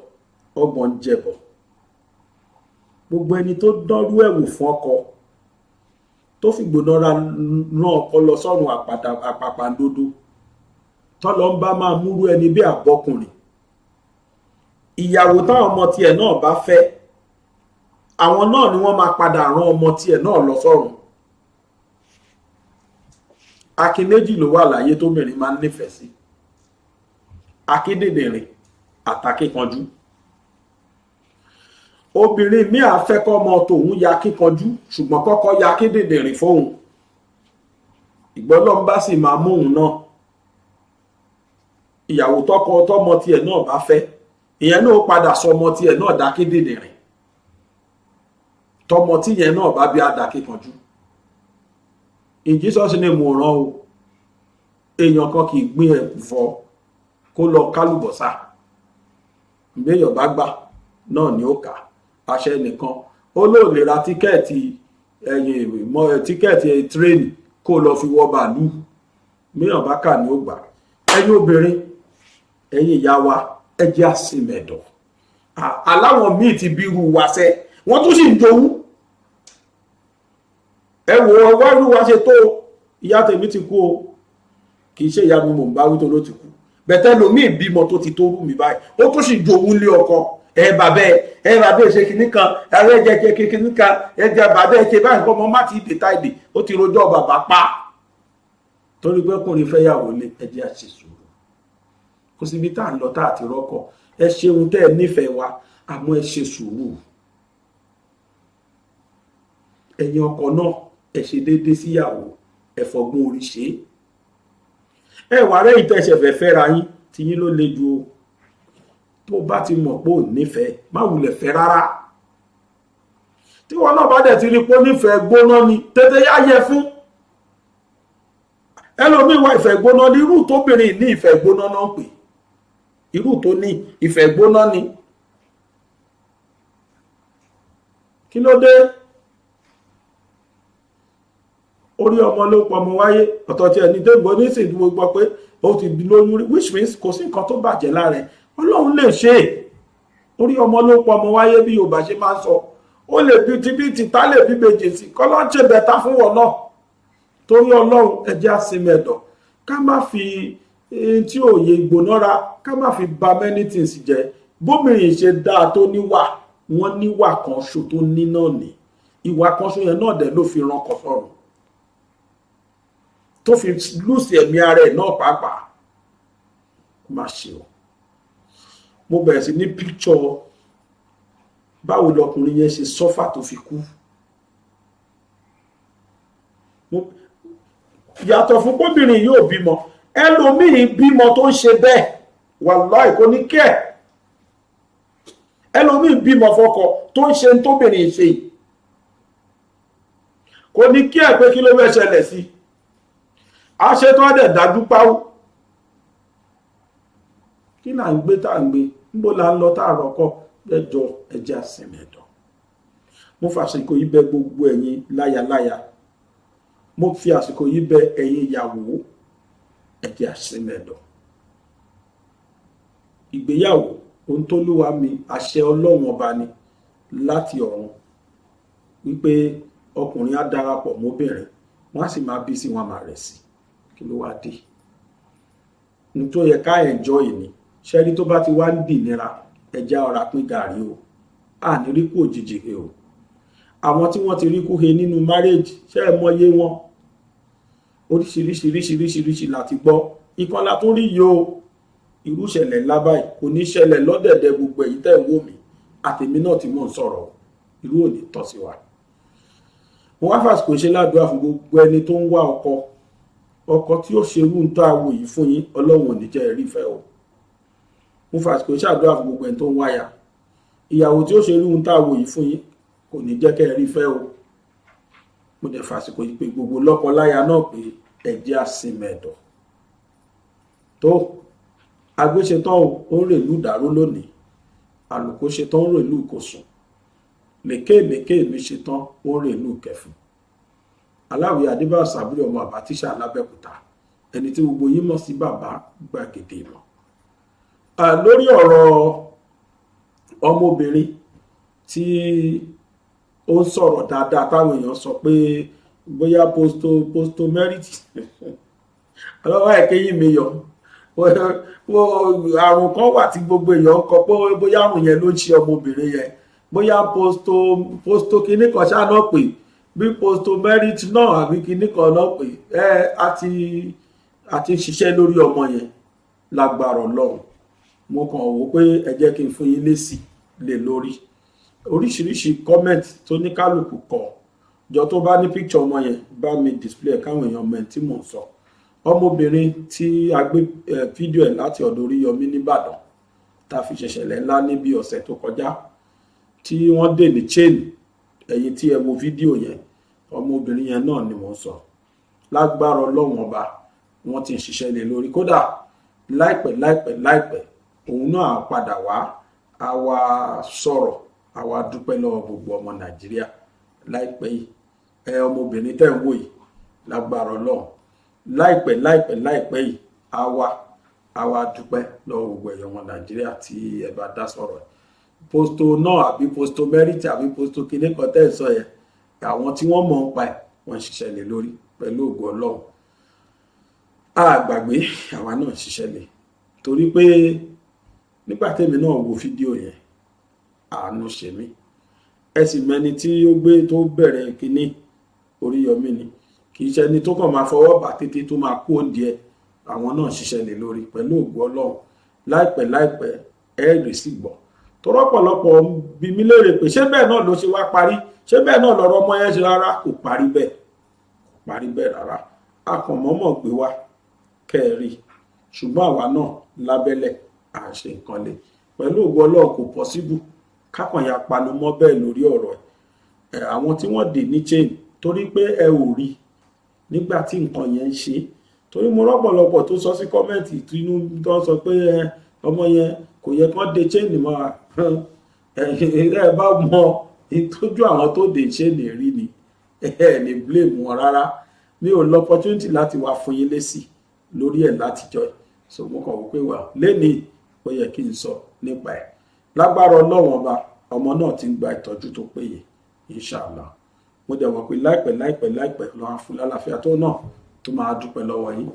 S2: ọgbọ̀n ń jẹbọ. Gbogbo ẹni tó dánrú ẹ̀ wò fún ọkọ, tó fi gbónára rán ọkọ lọ sọ́run àpàpàǹdodo, tọ́lọ́ ń bá máa múrú ẹni bí àbọ́kùnrin, ìyàwó táwọn ọmọ tiẹ̀ náà bá fẹ́, àwọn náà ni wọ́n máa padà rán ọmọ tiẹ̀ náà lọ sọ́run. Akin méjì ló wà láyé tóbìnrin máa ń nífẹ̀ẹ́ sí: akíndìndìnrìn àtàkíkanjú. Obìnrin míì á fẹ́ kọ́mọ tòun ya kíkanjú, ṣùgbọ́n kọ́kọ́ ya kíndìndìnrìn fóun. Ìgbọ́lọ́n bá sì máa mú òun náà, ìyàwó tọkọ tọmọ tiẹ̀ náà bá fẹ́, ìyẹn náà ó padà sọ ọmọ tiẹ̀ náà dá kíndìndìnrìn. Tọmọ tíyẹn náà bá bí, á dá kíkanjú. In Jesus name, mo ràn o. Èèyàn kan kì í gbin ẹ̀fọ́ kó lọ kálùbọ́sà. Ìgbéyàn bá gbà náà ni ó kà àṣẹ nìkan. Ó lóò lè ra ticket ẹ̀yìn ticket train kó lọ fi wọ bàálù. Míyàn bá kà ní ó gbà. Ẹ̀yin obìnrin, ẹ̀yin ìyá wa, ẹ jẹ́ àsìmẹ̀dọ̀. Aláwọn míì ti bírú wa sẹ́, wọ́n tún sì ń jowú. Ẹ wo ọwọ́ irú wa ṣe tó. Ìyá tèmi ti kú o, kì í ṣe ìyá mi mò ń bá wí tó ló ti kú bẹ̀tẹ̀. Lomi ìbímọ tó ti tó rú mi báyìí, ó tún sì jowú lé ọkọ. Ẹ bàbá ẹ, ẹ bàbá ẹ ṣe kinní kan, ẹ jẹ jẹ kinní kan, ẹ jẹ bàbá ẹ ṣe báyìí. Kọ́ ọmọ má ti dè táìdè, ó ti rojọ́ bàbá pa torí pé ọkùnrin fẹ́ yàwó lé. Ẹ jẹ́ àṣẹ sùúrù. Kò síbi tá à ń lọ tá àti rọ́kọ̀. Ẹ ṣeun tẹ́ ẹ nífẹ̀ẹ́ wa, àmọ́ ẹ ṣe sùúrù. Ẹ̀yin ọkọ náà, ẹ ṣe déédéé síyàwó, ẹ fọgbọ́n orí ṣe é. Ẹ wà rẹ́yìn tẹ́ ṣẹ̀fẹ̀ fẹ́ra yín, tiyín ló le ju o. Tó bá ti mọ̀ pé ò nífẹ̀ẹ́, má wulẹ̀ fẹ́ rárá. Tí wọn náà bá dẹ̀ ti rí pé ó nífẹ̀ẹ́ gbóná ni, tètè yá yẹ fún ẹlòmíì wá. Ìfẹ́ gbóná ní irú tóbìnrin ní, ìfẹ́ gbóná náà pè irú tó ní ìfẹ́ gbóná ni. Kí ló dé? Orí ọmọ ló pọmọ wáyé ọ̀tọ̀ tí ẹni tó gbọ́ nísìnyí. Mo gbọ́ pé ó ti lóyún rí, which means kò sí nǹkan tó bàjẹ́ lára ẹ̀. Ọlọ́run lè ṣe é. Orí ọmọ ló pọmọ wáyé, bí Yorùbá ṣe máa ń sọ. Ó lè bí ti bí tìta, lè bí méjì sí kọ́lọ́ ń ṣe bẹ̀ta fún wọn náà. Torí Ọlọ́run, ẹ jẹ́ àsinmi ẹ̀dọ̀, ká má fi tí òye gbónára, ká má fi ba many things jẹ́. Bóbìnrin ṣe dáa tó níwà, wọ́n níwà kan ṣo tó ní náà ní ìwà kan ṣo yẹn náà dẹ̀ ló fi ran kọ sọ́run, tó fi lose ẹ̀mí ara ẹ̀ náà pàápàá. Má ṣe o. Mo bẹ̀rẹ̀ sí ní picture báwo lọkùnrin yẹn ṣe suffer tó fi kú. Yàtọ̀ fún kóbìnrin yóò bímọ, ẹlòmíì bímọ tó ń ṣe bẹ́ẹ̀, wàláì kò ní kẹ́ ẹ̀. Ẹlòmíì bímọ fọ́kọ tó ń ṣe tóbìnrin ṣe yìí, kò ní kí ẹ̀ pé kí ló fẹ́ ṣẹlẹ̀ sí a ṣe tó dẹ̀ dájú páwó. Kí là ń gbé tá à ń gbé? Níbo là ń lọ tá à rọ́kọ̀? Ẹjọ́, ẹjẹ́ àsinmi ẹ̀dọ̀. Mo fàsìkò yìí bẹ̀ gbogbo ẹ̀yin láyaláya, mo fi àsìkò yìí bẹ̀ ẹ̀yin ìyàwó. Ẹ jẹ́ àṣìmẹ̀dọ̀. Ìgbéyàwó, ohun tó lúwa mi, àṣẹ Ọlọ́run Ọba ni láti ọ̀run, wípé ọkùnrin á darapọ̀ mọ́bìnrin, wọ́n á sì máa bí sí, wọn máa rẹ̀ sí. Kí ló wá dé? Ní tó yẹ ká enjoy ni ṣẹ́rí, tó bá ti wá ń dì nira, ẹja ọ̀rá pín gàrí o. À ní rí kú òjijì he o. Àwọn tí wọ́n ti rí kú he nínú marriage, ṣé ẹ mọyé wọn? Oríṣiríṣiríṣiríṣiríṣi láti gbọ́. Ìkan la tún rí yìí o. Irú ìṣẹ̀lẹ̀ ńlá báyìí kò ní ṣẹlẹ̀ lọ́dẹ̀dẹ̀ gbogbo èyí tẹ́ ń wò mí, àtèmi náà tí mò ń sọ̀rọ̀. Irú ò ní tọ́ sí wa. Mo wá fàsìkò ṣe ládùúrà fún gbogbo ẹni tó ń wá ọkọ, ọkọ tí ó ṣerú ń tó àwò yìí fún yín. Ọlọ́run ò ní jẹ́ ẹ̀rí ìfẹ́ o. Mo fàsìkò ṣàdúrà fún gbogbo ẹni tó ń wáyà, ìyàwó tí ó ṣerú ń tó àwò yìí fún yín, kò ní jẹ́ kẹ́ ẹ̀rí ìfẹ́ o. Mo dẹ̀ fàsìkò yìí pé gbogbo lọ́kọ láya náà pé ẹ jẹ́ àsìmẹ̀dọ̀ tó agbéṣetán o. Ó ń rèlú ìdáró lónìí, àlùkò ṣetán, ó ń rèlú ìkòsùn, lèkèlèkè mi ṣetán, ó ń rèlú ìkẹfùn. Aláwìyé Adébáyọ̀ Sàbúrì, ọmọ àbá tíṣà lábẹ́òkúta, ẹni tí gbogbo yín mọ̀ sí Bàbá Gbàgede Ìmọ̀. Lórí ọ̀rọ̀ ọmọbìnrin tí ó ń sọ̀rọ̀ dáadáa, táwọn èèyàn sọ pé bóyá posto merit ọlọ́wọ́ ẹ̀kẹ́yìn mi yọ, àrùn kan wà tí gbogbo èèyàn kọ pé bóyá àrùn yẹn ló ń ṣe ọmọbìnrin yẹn, bóyá posto kinní kan ṣáà náà pè bí posto merit náà àbí kinní kan náà pè ẹ. Àti ṣiṣẹ́ lórí ọmọ yẹn lágbára Ọlọ́run. Mo kàn wò pé ẹ jẹ́ kí n fún yín lésì lé lórí oríṣiríṣi comment tó ní kálukú kọ jọ. Tó bá ní picture ọmọ yẹn, bá mi display káwọn èèyàn mọ̀ tí mò ń sọ. Ọmọbìnrin tí a gbé fídíò ẹ̀ láti ọ̀dọ̀ Oríyọmí nìbàdàn, tá a fi ṣẹ̀ṣẹ̀lẹ̀ ńlá níbi ọ̀sẹ̀ tó kọjá, tí wọ́n dè ní chain, ẹ̀yin tí ẹ wo fídíò yẹn, ọmọbìnrin yẹn náà ni mò ń sọ. Lágbára Ọlọ́run Ọba, wọ́n ti ń ṣiṣẹ́ lé lórí. Kódà láìpẹ́ láìpẹ́ láìpẹ́, òun náà á padà wá, á wá sọ̀rọ̀, á wá dúpẹ́ lọ́wọ́ gbogbo ọmọ Nàìjíríà láìpẹ́ yìí. Ẹ ọmọbìnrin tẹ́ ń wò yìí, lágbára Ọlọ́run, láìpẹ́ láìpẹ́ láìpẹ́ yìí, á wá dúpẹ́ lọ́wọ́ gbogbo ẹ̀yọ́ ọmọ Nàìjíríà tí ẹ bá dá sọ̀rọ̀ ẹ̀. Posto náà àbí posto merit àbí posto kinní kan tẹ́ ẹ̀ sọ yẹn, àwọn tí wọ́n mọ̀ ń pa ẹ̀, wọ́n ń ṣiṣẹ́ lé lórí pẹ̀lú ògo Ọlọ́run. A gbàgbé, àwa náà ń ṣiṣẹ́ lé, torí pé nígbà tèmi náà wo fídíò yẹn, àánú ṣe mí. Ẹ sì mẹni tí ó gbé tó bẹ̀rẹ̀ kínní, Oríyọmí ni. Kì í ṣe ẹni tó kàn máa fọwọ́ bà tètè tó máa kú òǹdí ẹ̀. Àwọn náà ṣiṣẹ́ lé lórí pẹ̀lú ògo Ọlọ́run. Láìpẹ́ láìpẹ́, ẹ rí sí gbọ́. Tọ́rọ̀pọ̀lọpọ̀ bí mi léèrè pé ṣé bẹ́ẹ̀ náà ló ṣe wá parí, ṣé bẹ́ẹ̀ náà lọ̀rọ̀ ọmọ yẹn ṣe? Rárá, kò parí bẹ́ẹ̀, kò parí bẹ́ẹ̀ rárá. A kàn mọ́mọ́ gbé wá kẹ́ẹ̀rí, ṣùgbọ́n àwa náà lábẹ́lẹ̀ à ń ṣe nǹkan lé pẹ̀lú ògo Ọlọ́run. Kò possible kákan ya panu mọ́ bẹ́ẹ̀ lórí ọ̀rọ̀ ẹ̀. Àwọn tí wọ́n dè ní chain, torí pé ẹ ò rí nígbà tí nǹkan yẹn ń ṣe, torí mo rọ́pọ̀lọpọ̀ tó sọ sí comment inú tó sọ pé ọmọ yẹn kò yẹ kán de chain mọ́. Ẹ bá mọ ìtọ́jú àwọn tó dé chain rí ni, ẹ ní blame wọn rárá. Mi ò lọ opportunity láti wá fún yín lésì lórí ẹ̀ látijọ́, so mo kàn wò pé wà lẹ́nìí, ó yẹ kí n sọ nípa ẹ̀. Lágbára Ọlọ́run Ọba, ọmọ náà ti ń gba ìtọ́jú tó péye, inshallah. Mo dẹ̀ mọ̀ pé láìpẹ́ láìpẹ́ láìpẹ́, lọ́wọ́ fún lálàáfíà tó náà tó máa dúpẹ́ lọ́wọ́ yín.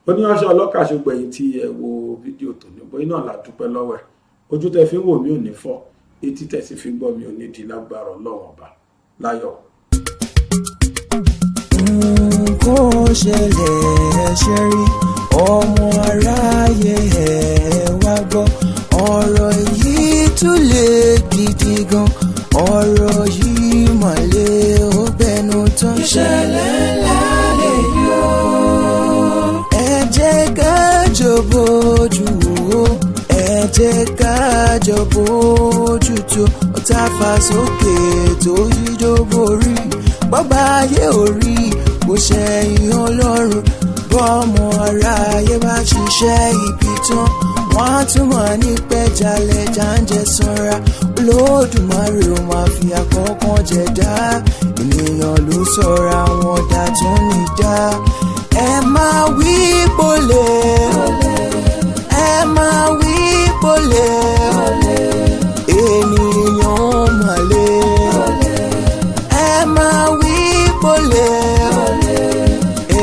S2: Oníyanṣẹ́ ọlọ́kàṣọ́gbẹ̀yìn tí ẹ wo fídíò tó ní bóyá náà la dúpẹ́ lọ́wọ́ ẹ̀. Ojú tẹ fi ń wò mí ò ní fọ́, etí tẹ sì fi ń gbọ́ mi ò ní di, lágbára Ọlọ́run Ọba. Láyọ̀.
S1: Nǹkan ṣẹlẹ̀ ṣe rí, ọmọ aráyé, ẹ̀ wá gbọ́ ọ̀rọ̀ yìí tún lè gidi gan. Ọ̀rọ̀ yìí mọ̀lẹ́ ó bẹnu tán. Ìṣẹ̀lẹ̀ ńlá lè yọ. Ẹ jẹ́ ká jọ bójú wò ó, ẹ jẹ́ ká jọ bójú tó. Ó tá fà sókè tó yíjó borí bọ́bá ayé orí kò ṣẹ̀yìn Ọlọ́run. Bọ́mọ aráyé bá ṣiṣẹ́ ibi tán, wọ́n á túmọ̀ ní pẹ́jálẹ̀ jáǹjẹ́ sanra. Olódùmarè ó máa fi àkọ́kàn jẹ̀dá. Ènìyàn ló sọ̀rọ̀ àwọn ọ̀dà tó ní dá. Ẹ máa wí pọ̀lẹ́, ẹ máa wí pọ̀lẹ́, ènìyàn mọ̀lẹ́. Ẹ máa wí pọ̀lẹ́,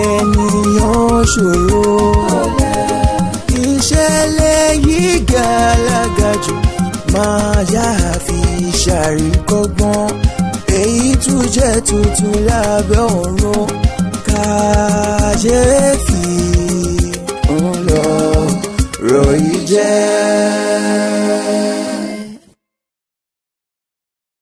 S1: ènìyàn ṣòro. Ìṣẹ̀lẹ̀ yìí gàlágà jù, máa yá fi ṣàríkọ́gbọ́n. Èyí tún jẹ́ tuntun lábẹ́ ọ̀run, kàyéfì ń lọ ròyìn jẹ́.